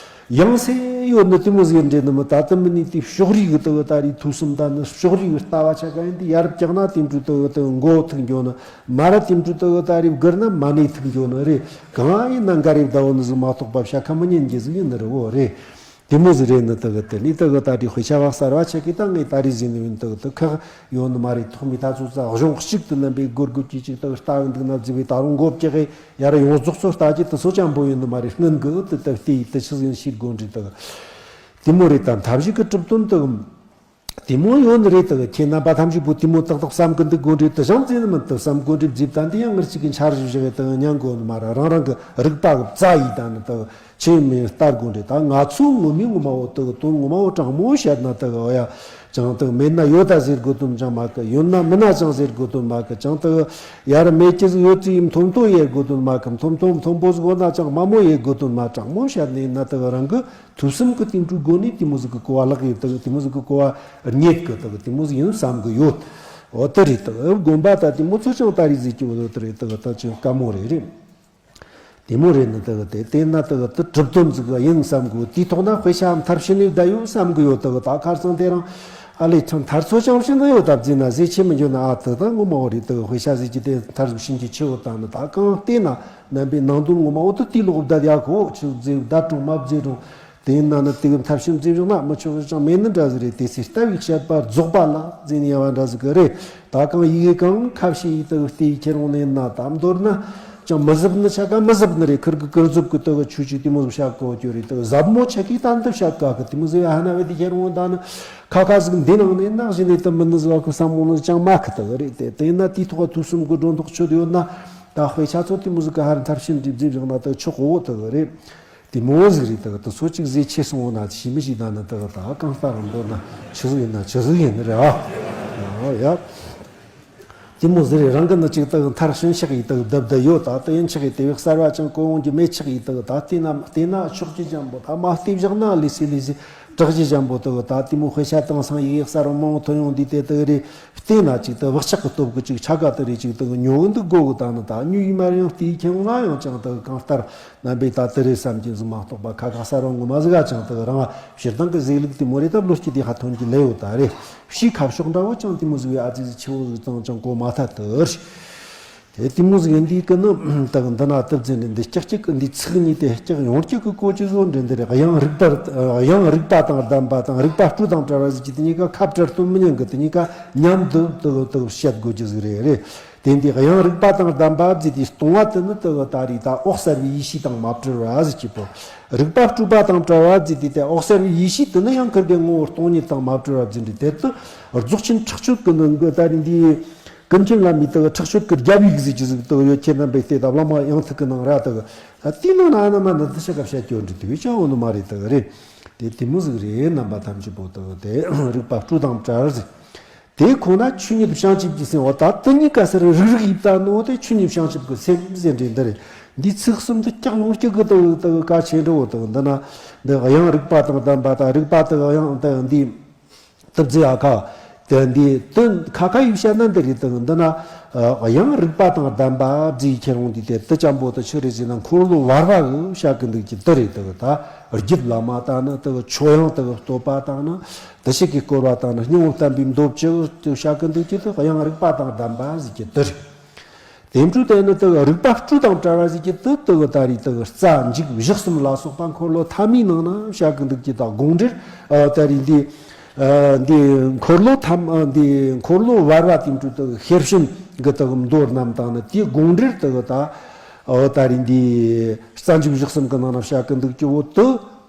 ཡང་སེ་ཡོད་ནི་དེ་མོ་ཟིག་འདྲེ་ནི་མི། ད་དེ་མི་ནི་དེ་ཕྱོགས་རིས་གི་དེ་གི་ད་རེས་ཐོས་བསམ། ད་ནི་ཕྱོགས་རིས་གི་ལྟ་བ་ཆ་ག་ཡིན་དེ་ཡར་བཀྱག་ན་དེ་འདྲ་དེ་གི་དེ་གི་མགོ་ཐུག་འགྱོ་ནི། མ་ར་དེ་འདྲ་དེ་གི་ད་རེས་བསྒུར་ན་མ་ནི་ཐུག་འགྱོ་ནི་རེད། གང་ཡིན་ན་འགའ་རེ་བསྡད་འོ་ནི་ཟིག་མ་གཏོགས་པ་བཤད་ཁ་མི་ཉན་གི་ཟིག་ཡིན་ནི་རེད། འོ་རེད། དེ་མོ་ཟིག་རེད་ནི། དེ་གི་དེ་ནི་དེ་གི་ད་རེས་དཔེ་ཆ་བ་གསར་བ་ཆ་གི་ད་ངས་ད་རེས་ཟིན་ནི་ཡིན། དེ་གི་དེ་ཁག་ཡོད་ནི་མ་རེད། ཐོག་མའི་ད་ཚོ་ཙ་གཞུང་གཅིག་ཏུ་ལེན་པའི་སྒོར་སྒོར་གྱི་གཅིག་དེ་གི་ལྟ་གི་འདུག་ན་ཟིག་བའི་ད་རུང་མགོ་བཀྱག་གི་ཡར་ཡོངས་རྫོགས་ཚོ་ལྟ་རྒྱུ་དེ་ཚོ་ཅང་པོ་ཡིན་ནི་མ་རེད། སྔོན་གི་དེ་ལྟ་བལྟས་ཡི་དེ་ཆི་ཟིག་ཡིན་ཤེས་དགོས་འདྲི། དེ་གི་དེ་མོ་རེད། ད་ཐབས་ཤེས་གི་གྲུབ་དོན་དེ་གི་དེ་མོ་ཡོད་ནི་རེད། དེ་གི་ཁྱེད་རྣམ་པ་ཐམས་ཅད་པོ་དེ་མོ་ཏག་ཏག་བསམ་གི་འདུག་དགོས་འདྲི། དེ་ཅང་ཙེ་ནི་མི་འདུག་བསམ་དགོས་འདྲི། རྫིབ་ད་འདི་ཡང་ངར་གཅིག་གི་འཆར་གཞི་བཞག་གི་དེ་གི་ཉན་དགོས་ནི་མ་རེད། རང་རང་གི་རིག་པ་གི་རྩ་ཡིས་ད་ནི་དེ་གི་ཆེ་མིན་ལྟ་དགོས་འདྲི། ད་ང་ཚོ་ངོ་མའི་ངོ་མ་བོ་དེ་གི་དོན་ངོ་མ་བོ་དྲང་མོ་བཤད་ན་དེ་གི་ཨོ་ཡ། ཅང་དེ་མེད་ན་ཡོད་ད་ཟེར་དགོས་དོན་ཅང་མ་གི། ཡོད་ན་མིན་ན་ཅང་ཟེར་དགོས་དོན་མ་གི། ཅང་དེ་ཡར་མེད་ཀྱི་ཟིག་ཡོད་ཙི་ཡིན་མཐོ་མཐོ་ཡེ་དགོས་དོན་མ་གི། མཐོ་མཐོ་མཐོན་པོ་ཟིག་ཡོད་ན་ཅང་དམའ་མོ་ཡེ་དགོས་དོན་མ། དྲང་མོ་བཤད་ནས་ན་དེ་རང་གི་ཐོས་བསམ་གི་དེ་འཕྲུལ་སྒོ་ནས་དེ་མོ་ཟིག་གི་གོ་བ་ལག་ཡོད། དེ་དེ་མོ་ཟིག་གི་གོ་བ་རྙེད་གི། དེ་དེ་མོ་ཟིག་ཡིན་བསམ་གི་ཡོད། འོ་དེ་རེད། དེ་དགོན་པ་ད་དེ་མོ་ཚོ་ཅང་ད་རེས་ཟིག་གི་འོ་དེ་རེད། དེ་ད་ཅིག་དཀའ་མོ་རེད་རེད། དེ་མོ་རེད་ནི། དེ་གི་དེ་བལྟས་ན་དེ་གི་དེ་གྲུབ་དོན་ཟིག་གི་ཡིན་བསམ་གི། དེའི་ཐོག་ན་དཔེ་ཆ་མཐར་ཕྱིན་ནས་བསྡད་ཡོད་བསམ་གི་ཡོད། དེ་གི་ད་ཁར་སང་དེ་རིང་ཨ་ལས་ཐོན་མཐར་ཚོ་ཅང་ཕྱིན་ན་ཡོད་ད་བརྩིས་ན་ཟེ་ཆེ་མི་འགྱོ་ན། ཨ་དེ་ད་ངོ་མ་བོ་རེད། དེ་གི་དཔེ་ཆ་ཟིག་གི་དེ་མཐར་ཕྱིན་གྱི་ཆེ་བོ་ད་ནི་ད་གང་བལྟས་ན་རྣམ་པའི་ནང་དོན་ངོ་མ་བོ་དེ་དེ་ལོག་བསྡད་ཡ་གོ་ཆི་བཟླས་རུང་མ་བཟླས་རུང་། དེ་ཡིན་ན་ནི་དེ་གི་མཐར་ཕྱིན་བཟླས་བཞག་ན་མི་ཆོག་ཅང་མེད་ནི་འདྲ་ཟིག་རེད། དེ་ཚེ་ལྟ་བའི་དཔྱད་པ་རྫོགས་པ་ལ་བཟླས་ནས་ཡ་བ་འདྲ་ཟིག་གི་རེད། ད་གང་ཡི་གེ་གང་ཁ་ཕྱེ་ཡི་དེ་གི་བལྟས་ཡི་ཁྱེར་འོང་ནས་ན་ད་མདོར་ན་ཅང་མི་ཟབ་ནི་ཆ་ག་མི་ཟབ་ནི་རེད། ཁིར་གི་ཀིར་ཟབ་གི་དེ་གི་ཆུ་ཆུ་དེ་མོ་ཟིག་བཤད་གོ་རྒྱུ་རེད། དེ་གི་ཟབ་མོ་ཆ་གི་ད་འདི་བཤད་ག་གི་དེ་མོ་ཟིག་ཡ་ཧ་ན་བས་དེ་ཁྱེར་འོང་ད་ནི་ཁ་ཁ་ཟིག་འདི་ནང་ནས་ནག་བཞིན་ནས་དེ་མི་ནི་ཟིག་གི་བསམ་འོང་ནི་ཅང་མ་ཁི་དེ་གི་རེད། དེ་དེ་ན་དེའི་ཐོག་ཐུགས་སུ་གི་སྒྲོ་འདོགས་ཆོད་ཡོད་ན་ད་དཔེ་ཆ་ཚོ་དེ་མོ་ཟིག་གི་ཧར་མཐར་ཕྱིན་འགྲིབ་འགྲིབ་བཞག་ན་དེ་ཆོག་གོ་དེ་གི་རེད། དེ་མོ་ཟིག་རེད། ད་ག་དེ་ཚོ་གཅིག་ཟེ་ཆེ་སོང་ན་ཞི་མི་ཞིག་ད་ནི་ད་ག་ད་གང་ལྟར་མདོར་ན་ཆི་ཟིག་ཡིན་ན་ཆི་ཟིག་ཡིན་ནི་རེད་ཨ། ཡ། དེ་མོ་ཟིག་རེད། རང་གི་ནི་གཅིག་ད་ག་མཐར་ཕྱིན་ཆགས་ཡི་ད་ག་བསྡད་བསྡད་ཡོད། ད་དེ་ཡིན་ཆགས་ཡི་དེ་བས་གསར་བ་ཅང་གོ་འོང་གི་མེད་ཆགས་ཡི་ད་ག་ད་བལྟས་ན་བལྟས་ན་ཆོག་གི་ཅང་པོ་ད་མ་བལྟས་བཞག་ན་ལི་སི་ལི་སི་དྲག་གི་ཅང་པོ་ད་ག་ད་དེ་མོ་དཔེ་ཆ་དེང་སང་ཡི་གེ་གསར་བ་མང་ཐོན་ཡོང་དུས་དེ་ད་ག་རེད། བལྟས་ན་ཅིག་ད་བག་ཆགས་ཀྱི་སྟོབས་ཀྱིས་ཅིག་ཆ་ག་དེ་རེད་ཅིག་ད་ཉོ་གི་འདུག་དགོ་གི། ད་ནི་ད་ཉོ་ཡི་མ་རེད། ཡང་བལྟས་ཡི་ཁྱེད་རང་ཡང་ཅང་ད་གང་ལྟར་རྣམ་པས་ད་དེ་རེད་བསམ་གྱི་ཟིག་མ་གཏོགས་པ་ཁ་ཁ་གསར་བ་ངོ་མ་ཟིག་ག་ཅང་ད་རང་སྤྱིར་བཏང་གི་ཟེར་ལུགས་དེ་མོ་རེད། ད་བློ་སྐྱེད་དེ་ཧ་ཐོན་གྱི་ལས་ཡོད་ད་རེད། ཕྱིའི་ཁ་ཕྱོགས་འདྲ་བོ་ཅང་དེ་མོ་ཟིག་བས་ཨ་ཙི་ཟིག་ཆེ་བོ་ཟིག་ཙང་ཅང་གོ་མ་ཐལ་དེ་རེད། དེ་དེ་མོ་ཟིག་ཡིན་དུས་ཀི་ནི་ད་གི་འདི་ན་སྟབས་ཟིན་ནས་འདི་ཀྱག་ཀྱག་གི་འདི་ཚིག་གཉིས་དེ་ཀྱག་ཡོང་ཀྱག་གི་གོ་ཅི་བཟོ་འདྲེ་འདི་རེད། གཡང་རིག་པ་གཡང་རིག་པ་དང་ལྡན་པ་དང་རིག་པ་སྤྲོས་དང་བྲལ་བ་ཟིག་གི་དེ་གཉིས་ཀ་ཁ་བྲལ་སྟོན་མི་ཉན་གི། དེ་གཉིས་ཀ་མཉམ་དུ་ད་གི་ད་གི་བཤད་དགོས་ཀྱི་ཟིག་རེད་རེད། དེ་འདི་གཡང་རིག་པ་དང་ལྡན་པ་ཟིག་དེ་སྟོང་བ་དེ་ནི་ད་གི་ད་རེད། ད་འོད་གསལ་བའི་ཡེ་ཤེས་དང་མ་བྲལ་བ་ཟིག་གི་པོ། རིག་པ་སྤྲོས་པ་དང་བྲལ་བ་ཟིག་དེ་དེ་འོད་གསལ་བའི་ཡེ་ཤེས་དེ་ནི་ཡང་ཁིར་གི་ངོ་བོ་སྟོང་ཉིད་དང་མ་བྲལ་བ་ཟིག་འདྲེ་དེ་ད་རྫོགས་ཆེན་ཁྲག་ཆོད་གི་ནང་གི་ད་རེད་འདི། ཀུན་མཁྱེན་བླ་མའི་ད་གི་ཁྲག་ཤོད་ཀྱི་རྒྱབ་ཡིག་ཟིག་ཅི་ཟིག་ད་གི་ཡོད། ཁྱེད་རྣམ་པས་བལྟས་ད་བླ་མ་ཡང་ཐུག་གི་ནང་ར་ད་གི་དེའི་ནང་ན་ཨ་ན་མ་ན་འདི་ཆ་ག་བཤད་རྒྱུ་འདྲི་དུས་ཅང་འོ་ནི་མ་རེད། ད་གི་རེད། དེ་དེ་མོ་ཟིག་རེད། རྣམ་པ་ཐམས་ཅད་པོ་ད་གི་དེ་རིག་པ་སྤྲོས་དང་བྲལ་ཟིག་དེ་ཁོ་ན་ཆོས་ཉིད་བྱང་ཆུབ་ཀྱི་སེམས། འོ་ད་དེ་གཉིས་ཀ་སར་རིག་རིག་ཡིབ་ད་ནོ་དེ་ཆོས་ཉིད་བྱང་ཆུབ་ཀྱི་སེམས་ཟེར་འདྲེ་འདི་རེད། འདི་ཚིག་གསུམ་འདི་ཀྱག་ཡོང་ཀྱག་གི་ད་གི་ད་གི་གལ་ཆེ་འདྲ་བོ་ད་གི་འདི་ན་འདི་གཡང་རིག་པ་དང་ལྡན་པ་དང་རིག་པ་ད་གི་གཡང་ད་གི་འདི། ཏི་ཛི་ཨ་ཁ། དེ་འདི་དོན་ཁ་ཁ་ཡིག་བཤད་ན་འདི་རེད། དེ་འདི་ན་གཡང་རིག་པ་དང་ལྡན་པ་ཛི་ཁྱེར་འོང་འདི་དེ་དེ་ཅམ་པོ་དེ་ཆི་རེད་ཟེར་ན་འཁོར་ལོ་བར་བ་གི་བཤད་གི་འདུག་གི་དེ་རེད། དེ་གི་ད་རྒྱུད་བླ་མ་དང་ནི་དེ་གི་ཆོས་དབྱིངས་དེ་གི་བསྟོད་པ་དང་ནི་དེ་ཞིག་གི་བསྐོར་བ་དང་ནི་སྙིང་པོ་བསྟན་པའི་མདོ་བཅུ་དེ་བཤད་གི་འདུག་གི་དེ་གཡང་རིག་པ་དང་ལྡན་པ་ཟེར་གི་དེ་རེད། དེ་འཕྲོས་དེ་ནི་དེ་གི་རིག་པ་སྤྲོས་དང་བྲལ་བ་ཟེར་གི་དེ་དེ་གི་ད་རེད། དེ་གི་རྩ་འཇུག་བཞི་གསུམ་ལ་སོགས་པ་འཁོར་ལོ་ཐ་མའི་ནང་ན་བཤད་གི་འདུག་གི་ད་དགོངས་འགྲེལ་ཨ་ད་རེད་འདི། ཨ་འདི་འཁོར་ལོ་ཐམ་ཨ་འདི་འཁོར་ལོ་བར་བ་དེ་འཕྲོས་དེ་གི་ཤེར་ཕྱིན་གི་དེ་གི་མདོ་རྣམས་དང་ནི་དེའི་དགོངས་འགྲེལ་དེ་གི་ད་ཨོ་ད་རེད་འདི་རྩ་འཇུག་བཞི་གསུམ་གི་ནང་ན་བཤད་གི་འདུག་གི་འོ་དེ་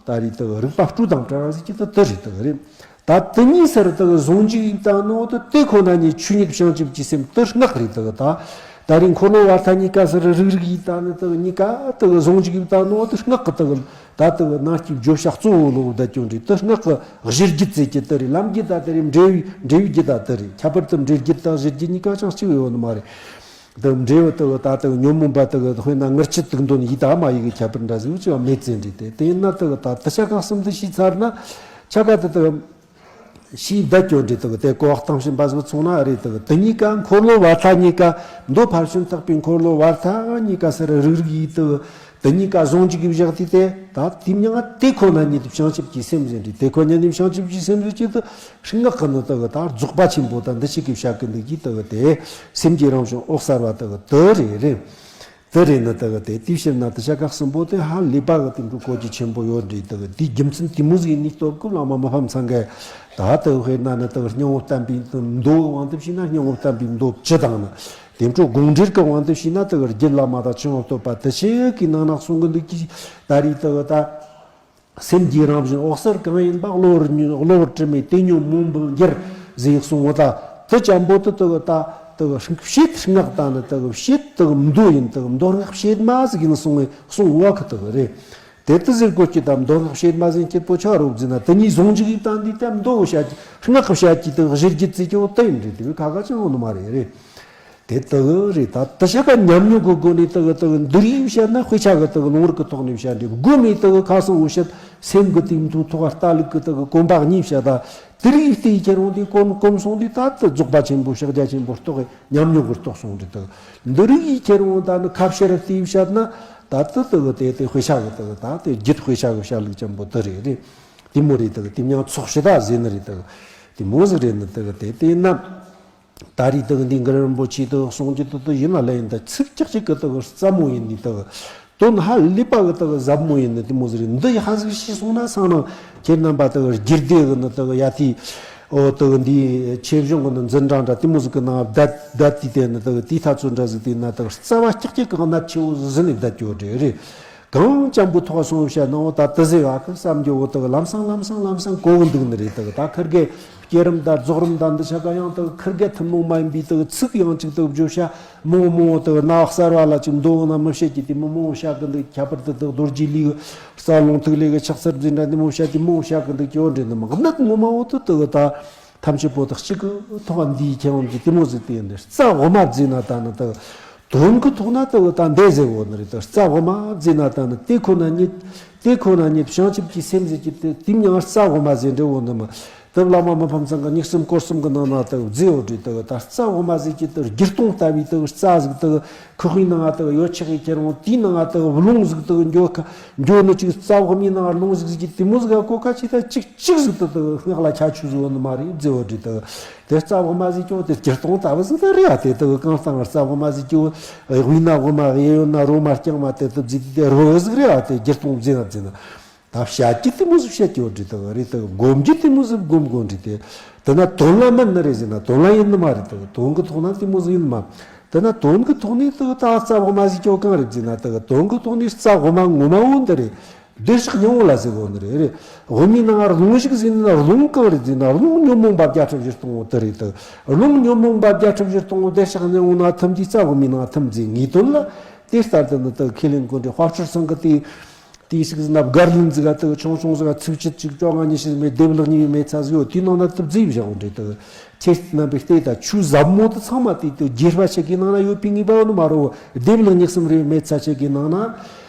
ད་རེད། དེ་གི་རིག་པ་སྤྲོས་དང་བྲལ་བ་ཟེར་གི་དེ་དེ་རེད། དེ་གི་རེད། ད་དེ་གཉིས་སར་དག་ཟུང་འཇུག་ཡིན་ད་ནོ་དེ་དེ་ཁོ་ན་ཉིད་ཆོས་ཉིད་བྱང་ཆུབ་ཀྱི་སེམས་དེ་སྔགས་རེད་དག་ད། ད་རིང་འཁོར་ལོ་བར་ཐ་གཉིས་ཀ་སར་རིག་རིག་ཡིན་ད་ནི་དག་གཉིས་ཀ་དག་ཟུང་འཇུག་ཡིན་ད་ནོ་དེ་སྔགས་ཀྱི་དག་ད་དག་ནང་གི་བརྗོད་བྱ་གཙོ་བོ་ལོ་བརྡ་སྐྱོན་རེད། དེ་སྔགས་ཀྱི་གཞིར་རྒྱུད་ཟེར་གྱི་དེ་རེད། ལམ་རྒྱུད་ད་དེ་རེད། འབྲས་བུའི་འབྲས་བུའི་རྒྱུད་ད་དེ་རེད། ཁྱད་པར་དུ་འབྲས་རྒྱུད་དང་གཞིར་རྒྱུད་གཉིས་ཀ་ཅང་གཅིག་ཡོད་ནི་མ་རེད། དེ་འབྲས་བུ་དེ་ད་དེ་ཉོན་མོངས་པ་དེ་དཔེར་ན་ངར་ཆུ་དུག་འདོན་ཡིད་དང་མ་ཡིད་ཀྱི་ཁྱད་པར་འདྲ་ཟིག་ཅི་ཡང་མེད་ཟེར་འདྲི་སྟེ། དེ་ཡིན་ན་དེ་ད་དེ་ཆ་ག་གསུམ་དུ་ཤེས་ཚར་ན་ཆ་ག་དེ་དེ་ཤེས་བསྡད་སྐྱོན་འདྲི་དེ་དེ་གོ་བ་བཏང་བཞིན་པ་ཟིག་ཚོང་ན་རེད། དེ་དེ་གཉིས་ཀ་འཁོར་ལོ་བར་ཐ་གཉིས་ཀ་མདོ་ཕར་ཕྱིན་ཐེག་པའི་འཁོར་ལོ་བར་ཐ་གཉིས་ཀ་སར་རིག་རིག་ཡིད་དེ། དེ་གཉིས་ཀ་ཟུང་འཇུག་གི་བཞག་དུས་དེ་ད་དེ་མྱང་དེ་ཁོ་ན་ཉིད་དུ་བྱང་ཆུབ་ཀྱི་སེམས་ཟེར་འདྲི། དེ་ཁོ་ན་ཉིད་བྱང་ཆུབ་ཀྱི་སེམས་ཟེར་གྱི་དེ་སྔགས་ཀྱི་ནི་དེ་གི་ད་རྫོགས་པ་ཆེན་པོ་དང་འདི་ཞིག་གི་བྱ་གི་འདུག་གི་དེ་གི་དེ་སེམས་ཀྱི་རང་བྱུང་འོད་གསལ་བ་དེ་གི་དེ་རེད་རེད། དེ་རེད་ནི་དེ་གི་དེ་དེའི་ཕྱིར་ན་དེ་ཆ་ག་གསུམ་པོ་དེ་ཧ་ལས་པ་གི་དེ་འགྲོ་གོ་རྒྱུ་ཆེན་པོ་ཡོད་འདྲི། དེ་གི་དེའི་རྒྱུ་མཚན་དེ་མོ་ཟིག་ནི་སྟོབས་ཀུན་བླ་མ་མི་ཕམ་ཚང་གི་ད་དེ་དཔེར་ན་ནི་དེ་གི་སྙིང་པོ་བསྟན་པའི་མདོ་དབང་དུ་བྱས་ན་སྙིང་པོ་བསྟན་པའི་མདོ་བཅུ་དང་ནི། དེ་འཕྲོ་དགོངས་འགྲེལ་གྱི་དབང་དུ་བྱས་ན་དེ་གི་རྒྱུད་བླ་མ་དང་ཆེན་པོ་བསྟོད་པ་དེ་ཆེ་གི་ནང་ན་གསུང་གི་འདུག་གི་ད་རེས་དེ་གི་ད་སེམས་ཀྱི་རང་བཞིན་འོད་གསལ་གང་ཡིན་པ། གློ་བུར་ཉོན་གློ་བུར་དྲི་མས་དེ་ཉོན་མོངས་པར་འགྱུར་ཟེར་གསུང་བ་ད་དེ་ཅན་པོ་དེ་དེ་གི་ད་དེ་གི་བྱེད་སྔགས་ད་ནི་དེ་གི་བྱེད་དེ་གི་མདོ་ཡིན། དེ་གི་མདོ་སྔགས་བྱེད་མ་ཟིག་ཡིན་གསུང་བའི་གསུང་བ་གི་དེ་གི་རེད། དེ་ལྟ་ཟེར་དགོས་ཀྱི་དང་མདོ་སྔགས་བཤད་མ་ཟིན་སྐྱིད་པོ་ཆགས་རོགས་ཟེར་ན། དེ་གཉིས་ཟུང་འཇུག་གི་དང་འདི་ལྟ་མདོ་བཤད་ཀྱི་སྔགས་བཤད་ཀྱི་དང་གཞིར་གྱི་བརྩི་ཀྱང་དེ་ཡིན་རེད། དེ་བས་ཁ་ཁ་ཅང་ཡོང་ནི་མ་རེད་རེད། དེ་དག་རེད། ད་དེ་ཤ་ཀ་ཉམས་མྱོང་གི་སྒོ་ནས་དག་དག་འདི་རིགས་བཤད་ན་དཔེ་ཆ་གི་དག་ལུང་རིགས་ཀྱི་ཐོག་ནས་བཤད་འདྲི། སྒོ་མེད་དག་ཁ་སང་འུ་བཤད་སེམས་ཀྱི་དེ་མཐོང་ཐོག་ལྟ་ལུགས་ཀྱི་དག་གོམ་པ་གཉིས་བཤད། ད་དེ་རིགས་བལྟས་ཁྱེར་འོང་དེ་གོམ་གོམ་སོང་དུས་ད་དེ་རྫོགས་པ་ཆེན་པོ་ཕྱག་རྒྱ་ཆེན་པོ་རྟོགས་ཉམས་མྱོང་གི་རྟོགས་སོང་རེད། དག་འདི་རིགས་ཡིས་ཁྱེར་འོང་ད་ནི་ཁ་བཤད་བལྟས་བཤད་ན། ད་ལྟ་དུ་གི་དེ་དེ་དཔེ་ཆ་གི་དུ་གི་ད་དེ་རྒྱུད་དཔེ་ཆ་གི་བཤད་ལུགས་ཅན་པོ་དུ་རེད་རེད། དེ་མོ་རེད་དུ་གི་དེ་མྱང་ཚོགས་ཕྱི་ད་ཟེར་ནི་རེད་དུ་གི། དེ་མོ་ཟིག་རེད་ནི་དུ་གི་དེ་དེ་ན། ད་རེས་དུ་གི་འདི་གི་རིན་པོ་ཆེ་དུ་གསུང་རྒྱུ་དུ་དུ་ཡིན་ན་ལས་ཡིན་ད་ཚིག་ཀྱག་ཅིག་གི་དུ་གི་རྩ་མོ་ཡིན་ནི་དུ་གི། དོན་ཧ་ལས་པ་གི་དུ་གི་ཟབ་མོ་ཡིན་ནི་དེ་མོ་ཟིག་རེད། འདི་ཡི་ཧ་ཟིག་ཤེས་སོང་ན་སང་ན་ཁྱེད་རྣམ་པ་དུ་གི་རྒྱུད་སྡེ་གི་ནི་དུ་གི་ཡ་དེ། ཨོ་དུ་འདིའི་ཆེ་གཞུང་གི་ནི་འཛིན་གྲྭ་འདྲ་དེ་མོ་ཟིག་གི་ནང་བསྡད་བསྡད་དུས་དེ་ནི་དུ་དེའི་ཐ་ཚོད་འདྲ་ཟིག་དེ་ན་དུ་རྩ་བ་ཀྱག་ཀྱག་གི་གནད་ཆེ་བོ་ཟིག་ནི་བསྡད་ཀྱོ་རེད་རེད། གང་ཅན་པོ་ཐོག་སོང་བཤད་ནའོ་ད་དུ་ཟེར་བ་གི་བསམ་རྒྱུ་བོ་དུ་གི་ལམ་སང་ལམ་སང་ལམ་སང་གོ་གི་འདུག་ནི་རེད། དུ་གི་ད་ཁིར་གེ་བསྐྱེད་རིམ་དང་རྫོགས་རིམ་དང་འདི་ཆ་ག་ཡང་དུ་གི་ཁིར་གེ་ཐུན་མོང་མ་ཡིན་པའི་དུ་གི་ཚིག་ཡང་ཅིག་དུ་བརྗོད་བྱ་མང་མང་དུ་གི་ན་གསར་བ་ལ་ཅིག་མདོ་ན་མི་བཤད་ཀྱི་དེ་མི་མང་བཤད་གི་འདུག་ཁྱད་པར་དུ་དུ་གི་རྡོ་རྗེ་ལུས་གི་རྩ་རླུང་ཐིག་ལེ་གི་ཕྱག་འཚལ་འཛིན་གྲྭ་འདི་མོ་བཤད་ཀྱི་མོ་བཤད་གི་འདུག་ཀྱི་འོ་འདྲེ་འདི་མོ་གནད་ངོ་མ་འོ་དུ་དུ་གི་ད་ཐམས་ཅད་པོ་དག་གཅིག་གི་ཐོག་འདིའི་ཁྱེད་འོང་གི་དེ་མོ་ཟིག་དེ་ཡིན་ནི་རྩ་འོ་མ་བརྫིས་ན་ད་ནི་དུ་དོན་གི་ཐོག་ན་དུ་གི་ད་འདས་ཟེར་འོ་ནི་རེད། དུ་རྩ་འོ་མ་བརྫིས་ན་ད་ནི་དེ་ཁོ་ན་ཉིད་དེ་ཁོ་ན་ཉིད་བྱང་ཆུབ་ཀྱི་སེམས་ཟེར་གྱི་དེ་དེ་མྱང་རྩ་འོ་མ་ཟེར་འདྲི་འོ་ནི་མ། དུ་བླ་མ་མི་ཕམ་ཚང་གི་གཉིས་གསུམ་སྐོར་གསུམ་གི་ནང་ན་དུ་བརྫིས་འོ་འདྲི་དུ་ད་རྩ་འོ་མ་ཟེར་གྱི་དུ་སྒྱུར་སྟོང་ལྟ་བུའི་དུ་རྩ་ཟིག་དུ་ཁོག་པའི་ནང་ང་དུ་ཡོད་ཆགས་ཀྱི་ཁྱེད་རང་དེའི་ནང་ང་དུ་རླུང་ཟིག་དུ་འགྱོ་ཁ་འགྱོ་ནི་ཅིག་རྩ་འོག་མའི་ནང་རླུང་ཟིག་ཟིག་གི་དེ་མོ་ཟིག་ག་གོ་ཁ་ཅིག་ད་ཅིག་ཅིག་ཟིག་དུ་དུ་སྔགས་ལ་ཁྱད་ཆོས་ཟིག་འོ་ནི་མ་རེད་བརྫིས་འོ་འདྲི་དུ་དེ་རྩ་འོག་མ་ཟིག་ཀྱང་དེ་སྒྱུར་སྟོང་ལྟ་བུ་ཟིག་དུ་རེད་ཨ། དེ་དུ་གང་ལྟར་རྩ་འོག་མ་ཟིག་ཀྱང་དབུས་ན་འོ་མ་གཡས་གཡོན་ན་རོ་མ་རྐྱང་མ་དེ་དུ་བརྫིས་དུས་དེ་རོ་ཟིག་རེད་ཨ། དེ་སྒྱུར་སྟོང་བརྫིས་ན་བརྫིས་ན། ད་བཤད་ཀྱི་དེ་མོ་ཟིག་བཤད་ཀྱི་ཡོད་འདྲི་དག་རེད་དག་སྒོམ་རྒྱུ་དེ་མོ་ཟིག་སྒོམ་དགོས་འདྲི་དེ། དེ་ན་དོན་ལ་མིན་ནི་རེད་ཟེར་ན་དོན་ལ་ཡིན་ནི་མ་རེད་དག་དོན་གི་ཐོག་ན་དེ་མོ་ཟིག་ཡིན་ནི་མ། དེ་ན་དོན་གི་ཐོག་ནས་དག་ད་རྩ་འོག་མ་ཟིག་ཀྱང་གང་རེད་ཟེར་ན་དག་དོན་གི་ཐོག་ནས་རྩ་འོག་མ་ངོ་མ་འོ་འདི་རེད། བདེ་གཤེགས་སྙིང་པོ་ལ་ཟེར་གོ་ནི་རེད་རེད། འོག་མའི་ནང་རླུང་ཞིག་ཟེར་ན་རླུང་གང་རེད་ཟེར་ན་རླུང་ཉོན་མོངས་པ་བརྒྱད་ཁྲི་བཞི་སྟོང་འོ་དེ་རེད་དག་རླུང་ཉོན་མོངས་པ་བརྒྱད་ཁྲི་བཞི་སྟོང་འོ་བདེ་གཤེགས་སྙིང་པོ་ན་ཐིམ་དུས་རྩ་འོག་མའི་ནང་ཐིམ་ཟེར་ངེས་དོན་ལ། དེ་ལྟར་དུ་ནི་དག་ཁས་ལེན་དགོས་འདྲི་དཔལ་སྤྱོད་ཚང་གི་དེ། དེའི་ཞིག་ཟིན་ན་སྒར་ལིན་ཟིག་ག་དུ་ཆུང་ཆུང་ཟིག་ག་ཚིགས་བཅད་ཅིག་བཅོ་ལྔ་ཉི་ཤུ་མེད་སྡེབ་ལེགས་གཉིས་མེད་ཚ་ཟིག་ཡོད། དེའི་ནང་ན་དུ་བརྫིས་བཞག་འོ་འདྲེ་དུ་ཁྱེད་རྣམ་པའི་ལྟས་ད་ཆུ་ཟབ་མོ་དུ་ཚང་མ་དེ་དུ་རྒྱས་པ་ཆེ་གི་ནང་ན་ཡོད་པའི་ངེས་པ་ནི་མ་རོ། སྡེབ་ལེགས་གཉིས་གསུམ་རེ་མེད་ཚ་ཆེ་གི་ནང་ན་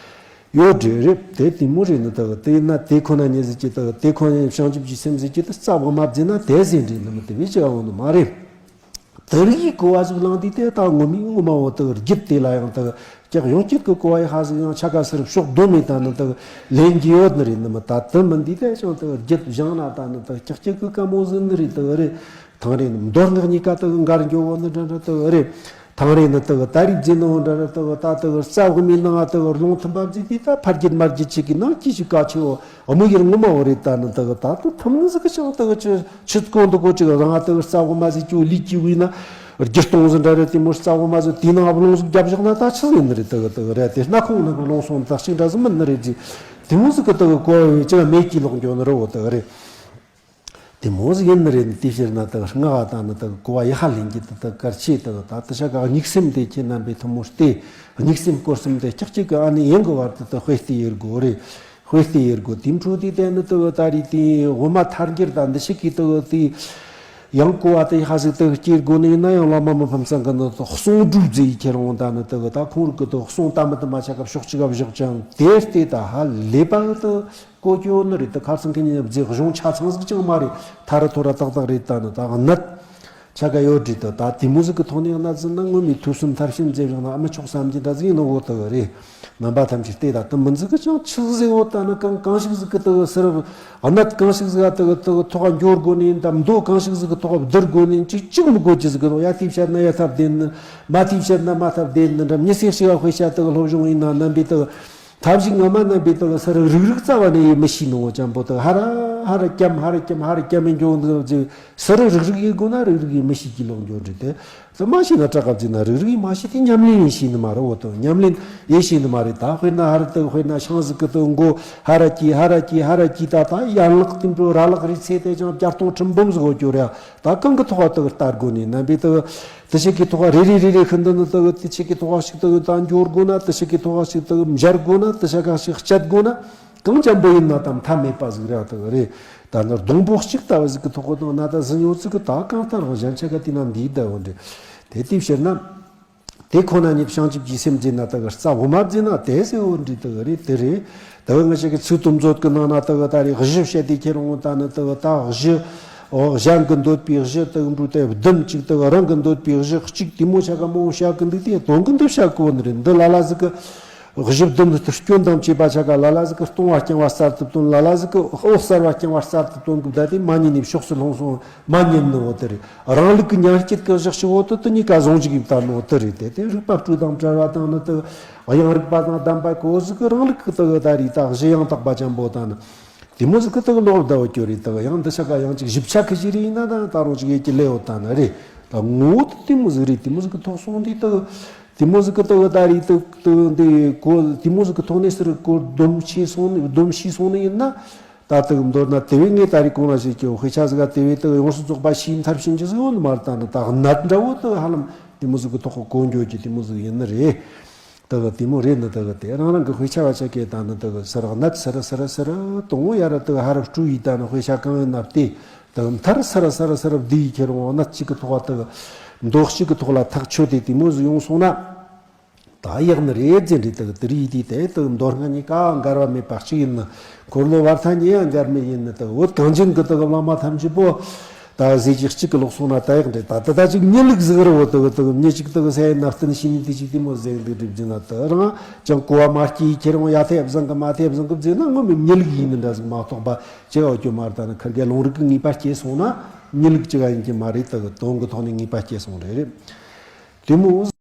ཡོད་འདྲེ་རེད། དེ་དེ་མོ་རེད་ནི་དུ་དེ་ན་དེ་ཁོ་ན་ཉེ་ཟིག་ཅི་དུ་དེ་ཁོ་ན་བྱང་ཆུབ་ཀྱི་སེམས་ཟིག་ཅི་དུ་རྩ་བ་མ་བརྫིས་ན་དེ་ཟིན་འདྲེ་ནི་མི་དེ་བས་ཅི་འོ་ནི་མ་རེད། དེ་རིགས་གོ་བ་ཟིག་བླངས་དུས་དེ་ད་ངོ་མའི་ངོ་མ་བོ་དེ་རྒྱུད་དེ་ལ་ཡང་དེ་ཀྱག་ཡོང་སྐྱིད་ཀྱི་གོ་བ་ཡི་ཧ་ཟིག་ཡང་ཆ་ག་སེར་ཕྱོགས་བསྡོམས་མེད་ད་ནི་དེ་ལེན་གྱི་ཡོད་ནི་རེད་ནི་མི་ད་དེ་མིན་དུས་དེ་ཅང་དེ་རྒྱུད་བཞེངས་ན་ད་ནི་དེ་ཀྱག་སྐྱིད་ཀྱི་དཀའ་མོ་ཟིག་ནི་རེད་དེ་རེད། ཐང་རེད་ནི་མདོ་སྔགས་གཉིས་ཀ་དེ་འགར་འགྱོ་བོ་ནི་འདྲ་འདྲ་དེ་རེད། ཐང་རེད་ནི་དེ་ད་རིག་རྫས་ནི་འདྲ་འདྲ་དེ་ད་དེ་རྩ་བ་མི་ནང་དེ་རླུང་ཐིམ་པ་ཟིག་དེ་ད་ཕར་རྒྱུད་མར་རྒྱུད་ཅིག་གི་ནང་ཅི་ཞིག་ག་ཆེ་བོ་དམིགས་ཡུལ་ངོ་མ་བོ་རེད་ད་ནི་དེ་ད་དེ་ཐིམ་ནི་ཟིག་གི་ཅང་དེ་ཅི། ཆུ་ཀོང་དུ་ཀོ་ཅིག་རང་ང་དེ་གི་རྩ་བ་མ་ཟིག་ཅུ་ལི་ཅི་བས་ན། རྒྱུ་སྟོང་ཟིན་འདྲ་རེད་དེ་མོ་རྩ་བ་མ་ཟིག་དེའི་ནང་རླུང་ཟིག་རྒྱབ་བཞག་ན་ད་ཆི་ཟིག་ནི་རེད་དེ་གི་དེ་གི་རེད་དེ་སྣ་ཁུང་ནང་གི་རླུང་སོང་ད་ཅིག་འདྲ་ཟིག་མིན་ནི་རེད་ཅི། དེ་མོ་ཟིག་གི་དེ་གི་གོ་བའི་ཅི་མེད་ཀྱི་ལོག་འགྱོ་ནི་རེད་འོ་དེ་གི་རེད། དེ་མོ་ཟིག་ཡིན་ནི་རེད། དེ་ཕྱིར་ན་དག་སྔགས་དང་ནི་དག་གོ་བ་ཡག་པ་ལེན་གྱི་དེ་དག་གལ་ཆེ། དག་ད་དེ་ཤ་ག་གཉུག་སེམས་དེ་ཁྱེད་རྣམ་པས་ཐུན་མོང་སྟེ། གཉུག་སེམས་སྐོར་གསུམ་དེ་ལྕགས་གཅིག་གི་ཨ་ནི་ཡིན་གི་བར་དུ་དག་དཔེ་ལྟ་ཡེར་དགོས་རེད། དཔེ་ལྟ་ཡེར་དགོས། དེ་འཕྲོ་དེ་དེ་ནི་དག་ད་རེས་དེ་དབུ་མ་ཐལ་འགྱུར་དང་འདི་ཞིག་གིས་དག་དེ་ཡང་གོ་བ་དེ་ཧ་ཟིག་དག་སྐྱེ་དགོས་ནི་ཡིན་ན་ཡང་བླ་མ་མི་ཕམ་ཚང་གི་ནི་དག་གསུང་སྒྲུབ་རྫས་ཡི་ཁྱེར་འོང་ད་ནི་དག་ད་ཁོང་རིག་གི་དག་གསུང་ད་མི་དུ་མ་ཆ་ག་ཕྱོགས་གཅིག་ག་བཞག་ཅིང་དེ་ལྟས་ད་ཧ་ལས་པ་དག་གོ་སྐྱོ་ནི་རེད། དེ་ཁ་སང་ཁེ་ཉིན་རྫས་གཞུང་ཆ་ཚང་ཟིག་ཅང་མ་རེད། ཐ་རི་ཐོ་ར་ཏག་ཏག་རེད། ད་ནི་ད་གནད་ཆ་ག་ཡོད་རེད། ད་ད་དེ་མོ་ཟིག་གི་ཐོག་ནས་གནད་ཟིན་ན་ངོ་མའི་ཐོས་བསམ་མཐར་ཕྱིན་མཛད་བཞག་ན་ཨ་མི་ཆོག་བསམ་གྱི་འདྲ་ཟིག་ཡིན་ནོ་གོ་ད་གི་རེད། རྣམ་པ་ཐམས་ཅད་བལྟས་ད་དུ་མི་འཛིག་གི་ཅང་ཆི་ཟིག་ཡོད། ད་ནི་གང་གང་ཞིག་ཟིག་གི་དུ་ཟེར་གནད་གང་ཞིག་ཟིག་ག་དུ་དུ་ཐོག་ག་འགྱོ་དགོས་ནི་ཡིན། ད་མདོ་གང་ཞིག་ཟིག་གི་ཐོག་ག་བསྡུར་དགོས་ནི་ཡིན། ཅིག་ཅིག་མི་དགོས་ཀྱི་ཟིག་གི་ཡ་དེ་བཤད་ན་ཡ་ཐབས་བདེན་ནི། མ་དེ་བཤད་ན་མ་ཐབས་བདེན་ནི་འདྲ། མི་སེར་ཞིག་ག་དཔེ་བཤད་དུ་སློབ་སྦྱོང་ཡིན་ན་རྣམ་པའི་དུ། ཐབས་ཤིག་ངོ་མ་རྣམ་པའི་དག་ས་རུག་རིག་རིག་རྩ་བ་ནས་ཡེ་མི་ཤེས་ནོ་ཅམ་པོ་དག་ཧ་ར་ཧ་ར་སྐྱམ་ཧ་ར་སྐྱམ་ཧ་ར་སྐྱམ་ཡིན་འགྱོ་འདུག་ཅེས། ས་རུག་རིག་རིག་ཡེ་དགོས་ན་རིག་རིག་ཡེ་མི་ཤེས་ཀྱི་ལོག་འགྱོ་འདྲི་དེ། ས་མ་ཤེས་ན་སྐྲག་ག་བརྩིས་ན་རིག་རིག་ཡེ་མ་ཤེས་དེ་ཉམས་ལེན་ཡེ་ཤེས་ནི་མ་རེད། འོ་དོ་ཉམས་ལེན་ཡེ་ཤེས་ནི་མ་རེད། ད་དཔེར་ན་ཧ་ར་དག་དཔེར་ན་ཤིང་ཟིག་གི་དག་མགོ་ཧ་ར་སྐྱེས་ཧ་ར་སྐྱེས་ཧ་ར་སྐྱེས། ད་ད་ཡན་ལག་དེ་འགྲོ་ར་ལག་རེ་ཚེ་དེ་ཅང་བརྒྱ་སྟོང་ཁྲི་འབུམ་ཟིག་འོ་སྐྱོ་ར། ད་གང་གི་ཐོག་དག་ལྟ་དགོས་ནི་རྣམ་པའི་དག་དེ་ཞིག་གི་ཐོག་རེ་རེ་རེ་རེ་ཤིན་ཏུ་ནི་དག་དེ་ཞིག་གི་ཐོག་ཞིག་དག་ད་འགྱོ་དགོས་ན། དེ་ཞིག་གི་ཐོག་ཞིག་དག་འབྱར་དགོས་ན། དེ་ཞིག་ག་ཞིག་བཅད་དགོས་ན། གང་འཇམ་པོ་ཡིན་ན་དམ་མཐའ་མེད་པ་ཟིག་རེད་དག་རེད། ད་ནི་སྡོང་པོ་གཅིག་ལྟ་བུ་ཟིག་གི་ཐོག་གི་དང་ན་ད་ཟིན་ཡོད་ཚིག་གི་ད་གང་ལྟར་གཞན་ཆ་ག་དེ་ན་འདིའི་ཟླ་བོ་འདྲེ། དེ་དེ་ཕྱིར་ན། དེ་ཁོ་ན་ཉིད་བྱང་ཆུབ་ཀྱི་སེམས་ཟེར་ན་དག་རྩ་དབུ་མ་ཟེར་ན་དེ་ཟེར་བོ་འདྲི་དག་རེད། དེ་རེད། དག་ང་ཞིག་གི་ཚིག་དུམ་མཛོད་ཀྱི་ནང་ན་དག་ད་རེད། གཞི་བཤད་དེ་ཁྱེར་འོང་ད་ནི་དག་ད་གཞི། ཨོ་གཞན་གྱི་འདོད་པའི་གཞི་དག་འབྲུ་དེ་བདུན་གཅིག་དག་རང་གི་འདོད་པའི་གཞི་གཅིག་དེ་མོ་ཆ་ག་མང་བོ་བཤད་གི་འདུག་དེ་དོན་གི་འདི་བཤད་གོ་ནི་རེད། འདི་ལ་ལ་ཟིག་གི་གཞི་བདུན་དུ་སྐྱོན་དང་བཅས་པ་ཆ་ག་ལ་ལ་ཟིག་གི་ལྟུང་བ་རྐྱང་བ་གསར་དུ་བཏོན། ལ་ལ་ཟིག་གི་འོད་གསལ་བ་རྐྱང་བ་གསར་དུ་བཏོན་གི་བསྡད་དེ་མ་ཉན་ནས་ཕྱོགས་སུ་ལྷུང་སོང་། མ་ཉན་ནི་འོ་དེ་རེད། རང་ལུགས་ཀྱི་ཉན་སྤྱད་ཀྱི་བཞག་ཞིག་འོ་དེ་དེ་གཉིས་ཀ་ཟུང་འཇུག་ཡིན་ད་ནོ་དེ་རེད། དེ་དེ་རིགས་པ་སྤྲོས་དང་བྲལ་བ་དང་ནི་དེ་དབྱིངས་རིག་པ་དང་ལྡན་པ་གོ་ཟིག་གི་རང་ལུགས་ཀྱི་དེ་ད་རེད། ད་གཞི་ཡང་དག་པ་ཅན་པོ་དང་ནི་དེ་མོ་ཟིག་གི་དེ་ལོག་ཟླ་བོ་སྐྱོ་རེད། དེ་ཡང་འདི་ཆ་ག་ཡང་ཅིག་ཞིབ་ཆ་གི་ཞིག་རེད་ཡིན་ན་ད་ད་རུང་ཅིག་ཡེ་ཀྱི་ལེ་འོ་ད་ནི་རེད། ད་ངོ་བོ་དེ་དེ་མོ་ཟིག་རེད། དེ་མོ་ཟིག་གི་ཐོག་སོང་དུས་དེ་དེ་མོ་ཟིག་གི་དེ་ད་རེད། དེ་དེ་འདི་གོ་དེ་མོ་ཟིག་གི་ཐོག་ནས་ཟེར་གོ་སྡོམ་ཤེས་སོང་ནས་སྡོམ་ཤེས་སོང་ནི་ཡིན་ན། ད་དུང་མདོར་ན་དེ་བས་ངས་ད་རེས་གོང་ལ་བཤད་ཀྱི་དཔེ་ཆ་ཟིག་ག་དེ་བས་དུ་ཡོངས་སུ་རྫོགས་པ་ཤེས་མཐར་ཕྱིན་གྱི་ཟིག་ཡོད་ནི་མ་རེད། ད་ནི་ད་གནད་འདྲ་བོ་དུ་ཧ་ལམ་དེ་མོ་ཟིག་གི་ཐོག་གི་གོ་འགྱོ་རྒྱུ་དེ་མོ་ཟིག་ཡིན་ནི་རེད། དུ་དེ་མོ་རེད་ནི་དུ་དེ་རང་རང་གི་དཔེ་ཆ་བ་ཆ་གས་ད་ནི་དུ་སར་གནད་སར་སར་སར་དང་བོ་ཡ་ར་དུ་ཧ་ར་སྤྲུ་ཡི་ད་ནི་དཔེ་ཆ་གང་ཡིན་ན་བལྟས་དུ་མཐར་སར་སར་སར་བསྡུས་ཡི་ཁྱེར་འོང་གནད་གཅིག་གི་ཐོག་དུ་མདོ་གཅིག་གི་ཐོག་ལ་ཐག་ཆོད་དེ་དེ་མོ་ཟིག་ཡོང་སོང་ན། ད་ཡག་ནི་རེད་ཟེར་འདྲི་དག་དེ་རིགས་དེ་དེ་དག་མདོ་སྔ་ཉིད་ཀ་འགལ་བ་མེད་པ་གཅིག་ཡིན་ནི། འཁོར་ལོ་བར་ཐ་ཉེ་ཡང་འགལ་མེད་ཡིན་ནི། དག་བོད་གངས་ཅན་གི་དག་བླ་མ་ཐམས་ཅད་པོ་ད་ཟེར་གྱི་གཅིག་གི་ལོག་སོང་ན་ད་ཡག་འདྲི། ད་དེ་ད་ཅིག་མྱི་ལུགས་ཟིག་རི་བོ་དག་དག་མྱི་གཅིག་དག་ས་ཡི་ནར་བརྟན་ཤི་ནི་དེ་ཅིག་དེ་མོ་ཟེར་འདུག་འགྲིབ་ཟིན་ན་དག་རང་ཅང་གོ་བ་མ་སྐྱེས་ཁྱེར་འོང་ཡ་ཐེབས་བཟང་གི་མ་ཐེབས་བཟང་གི་བཟེ་ན་ངོ་མི་མྱི་ལུགས་ཡིན་ནི་འདྲ་ཟིག་མ་གཏོགས་པ་ཅི་ག་འོ་ཀྱོ་མ་རེད། ད་ནི་ཁར་གེ་ལུང་རིགས་གི་ངེས་པ་སྐྱེས་སོང་ན་མྱི་ལུགས་ཅི་ག་ཡིན་གྱི་མ་རེད། དག་དོན་གི་ཐོག་ནས་ངེས་པ་སྐྱེས་སོང་རེད་རེད། དེ་མོ།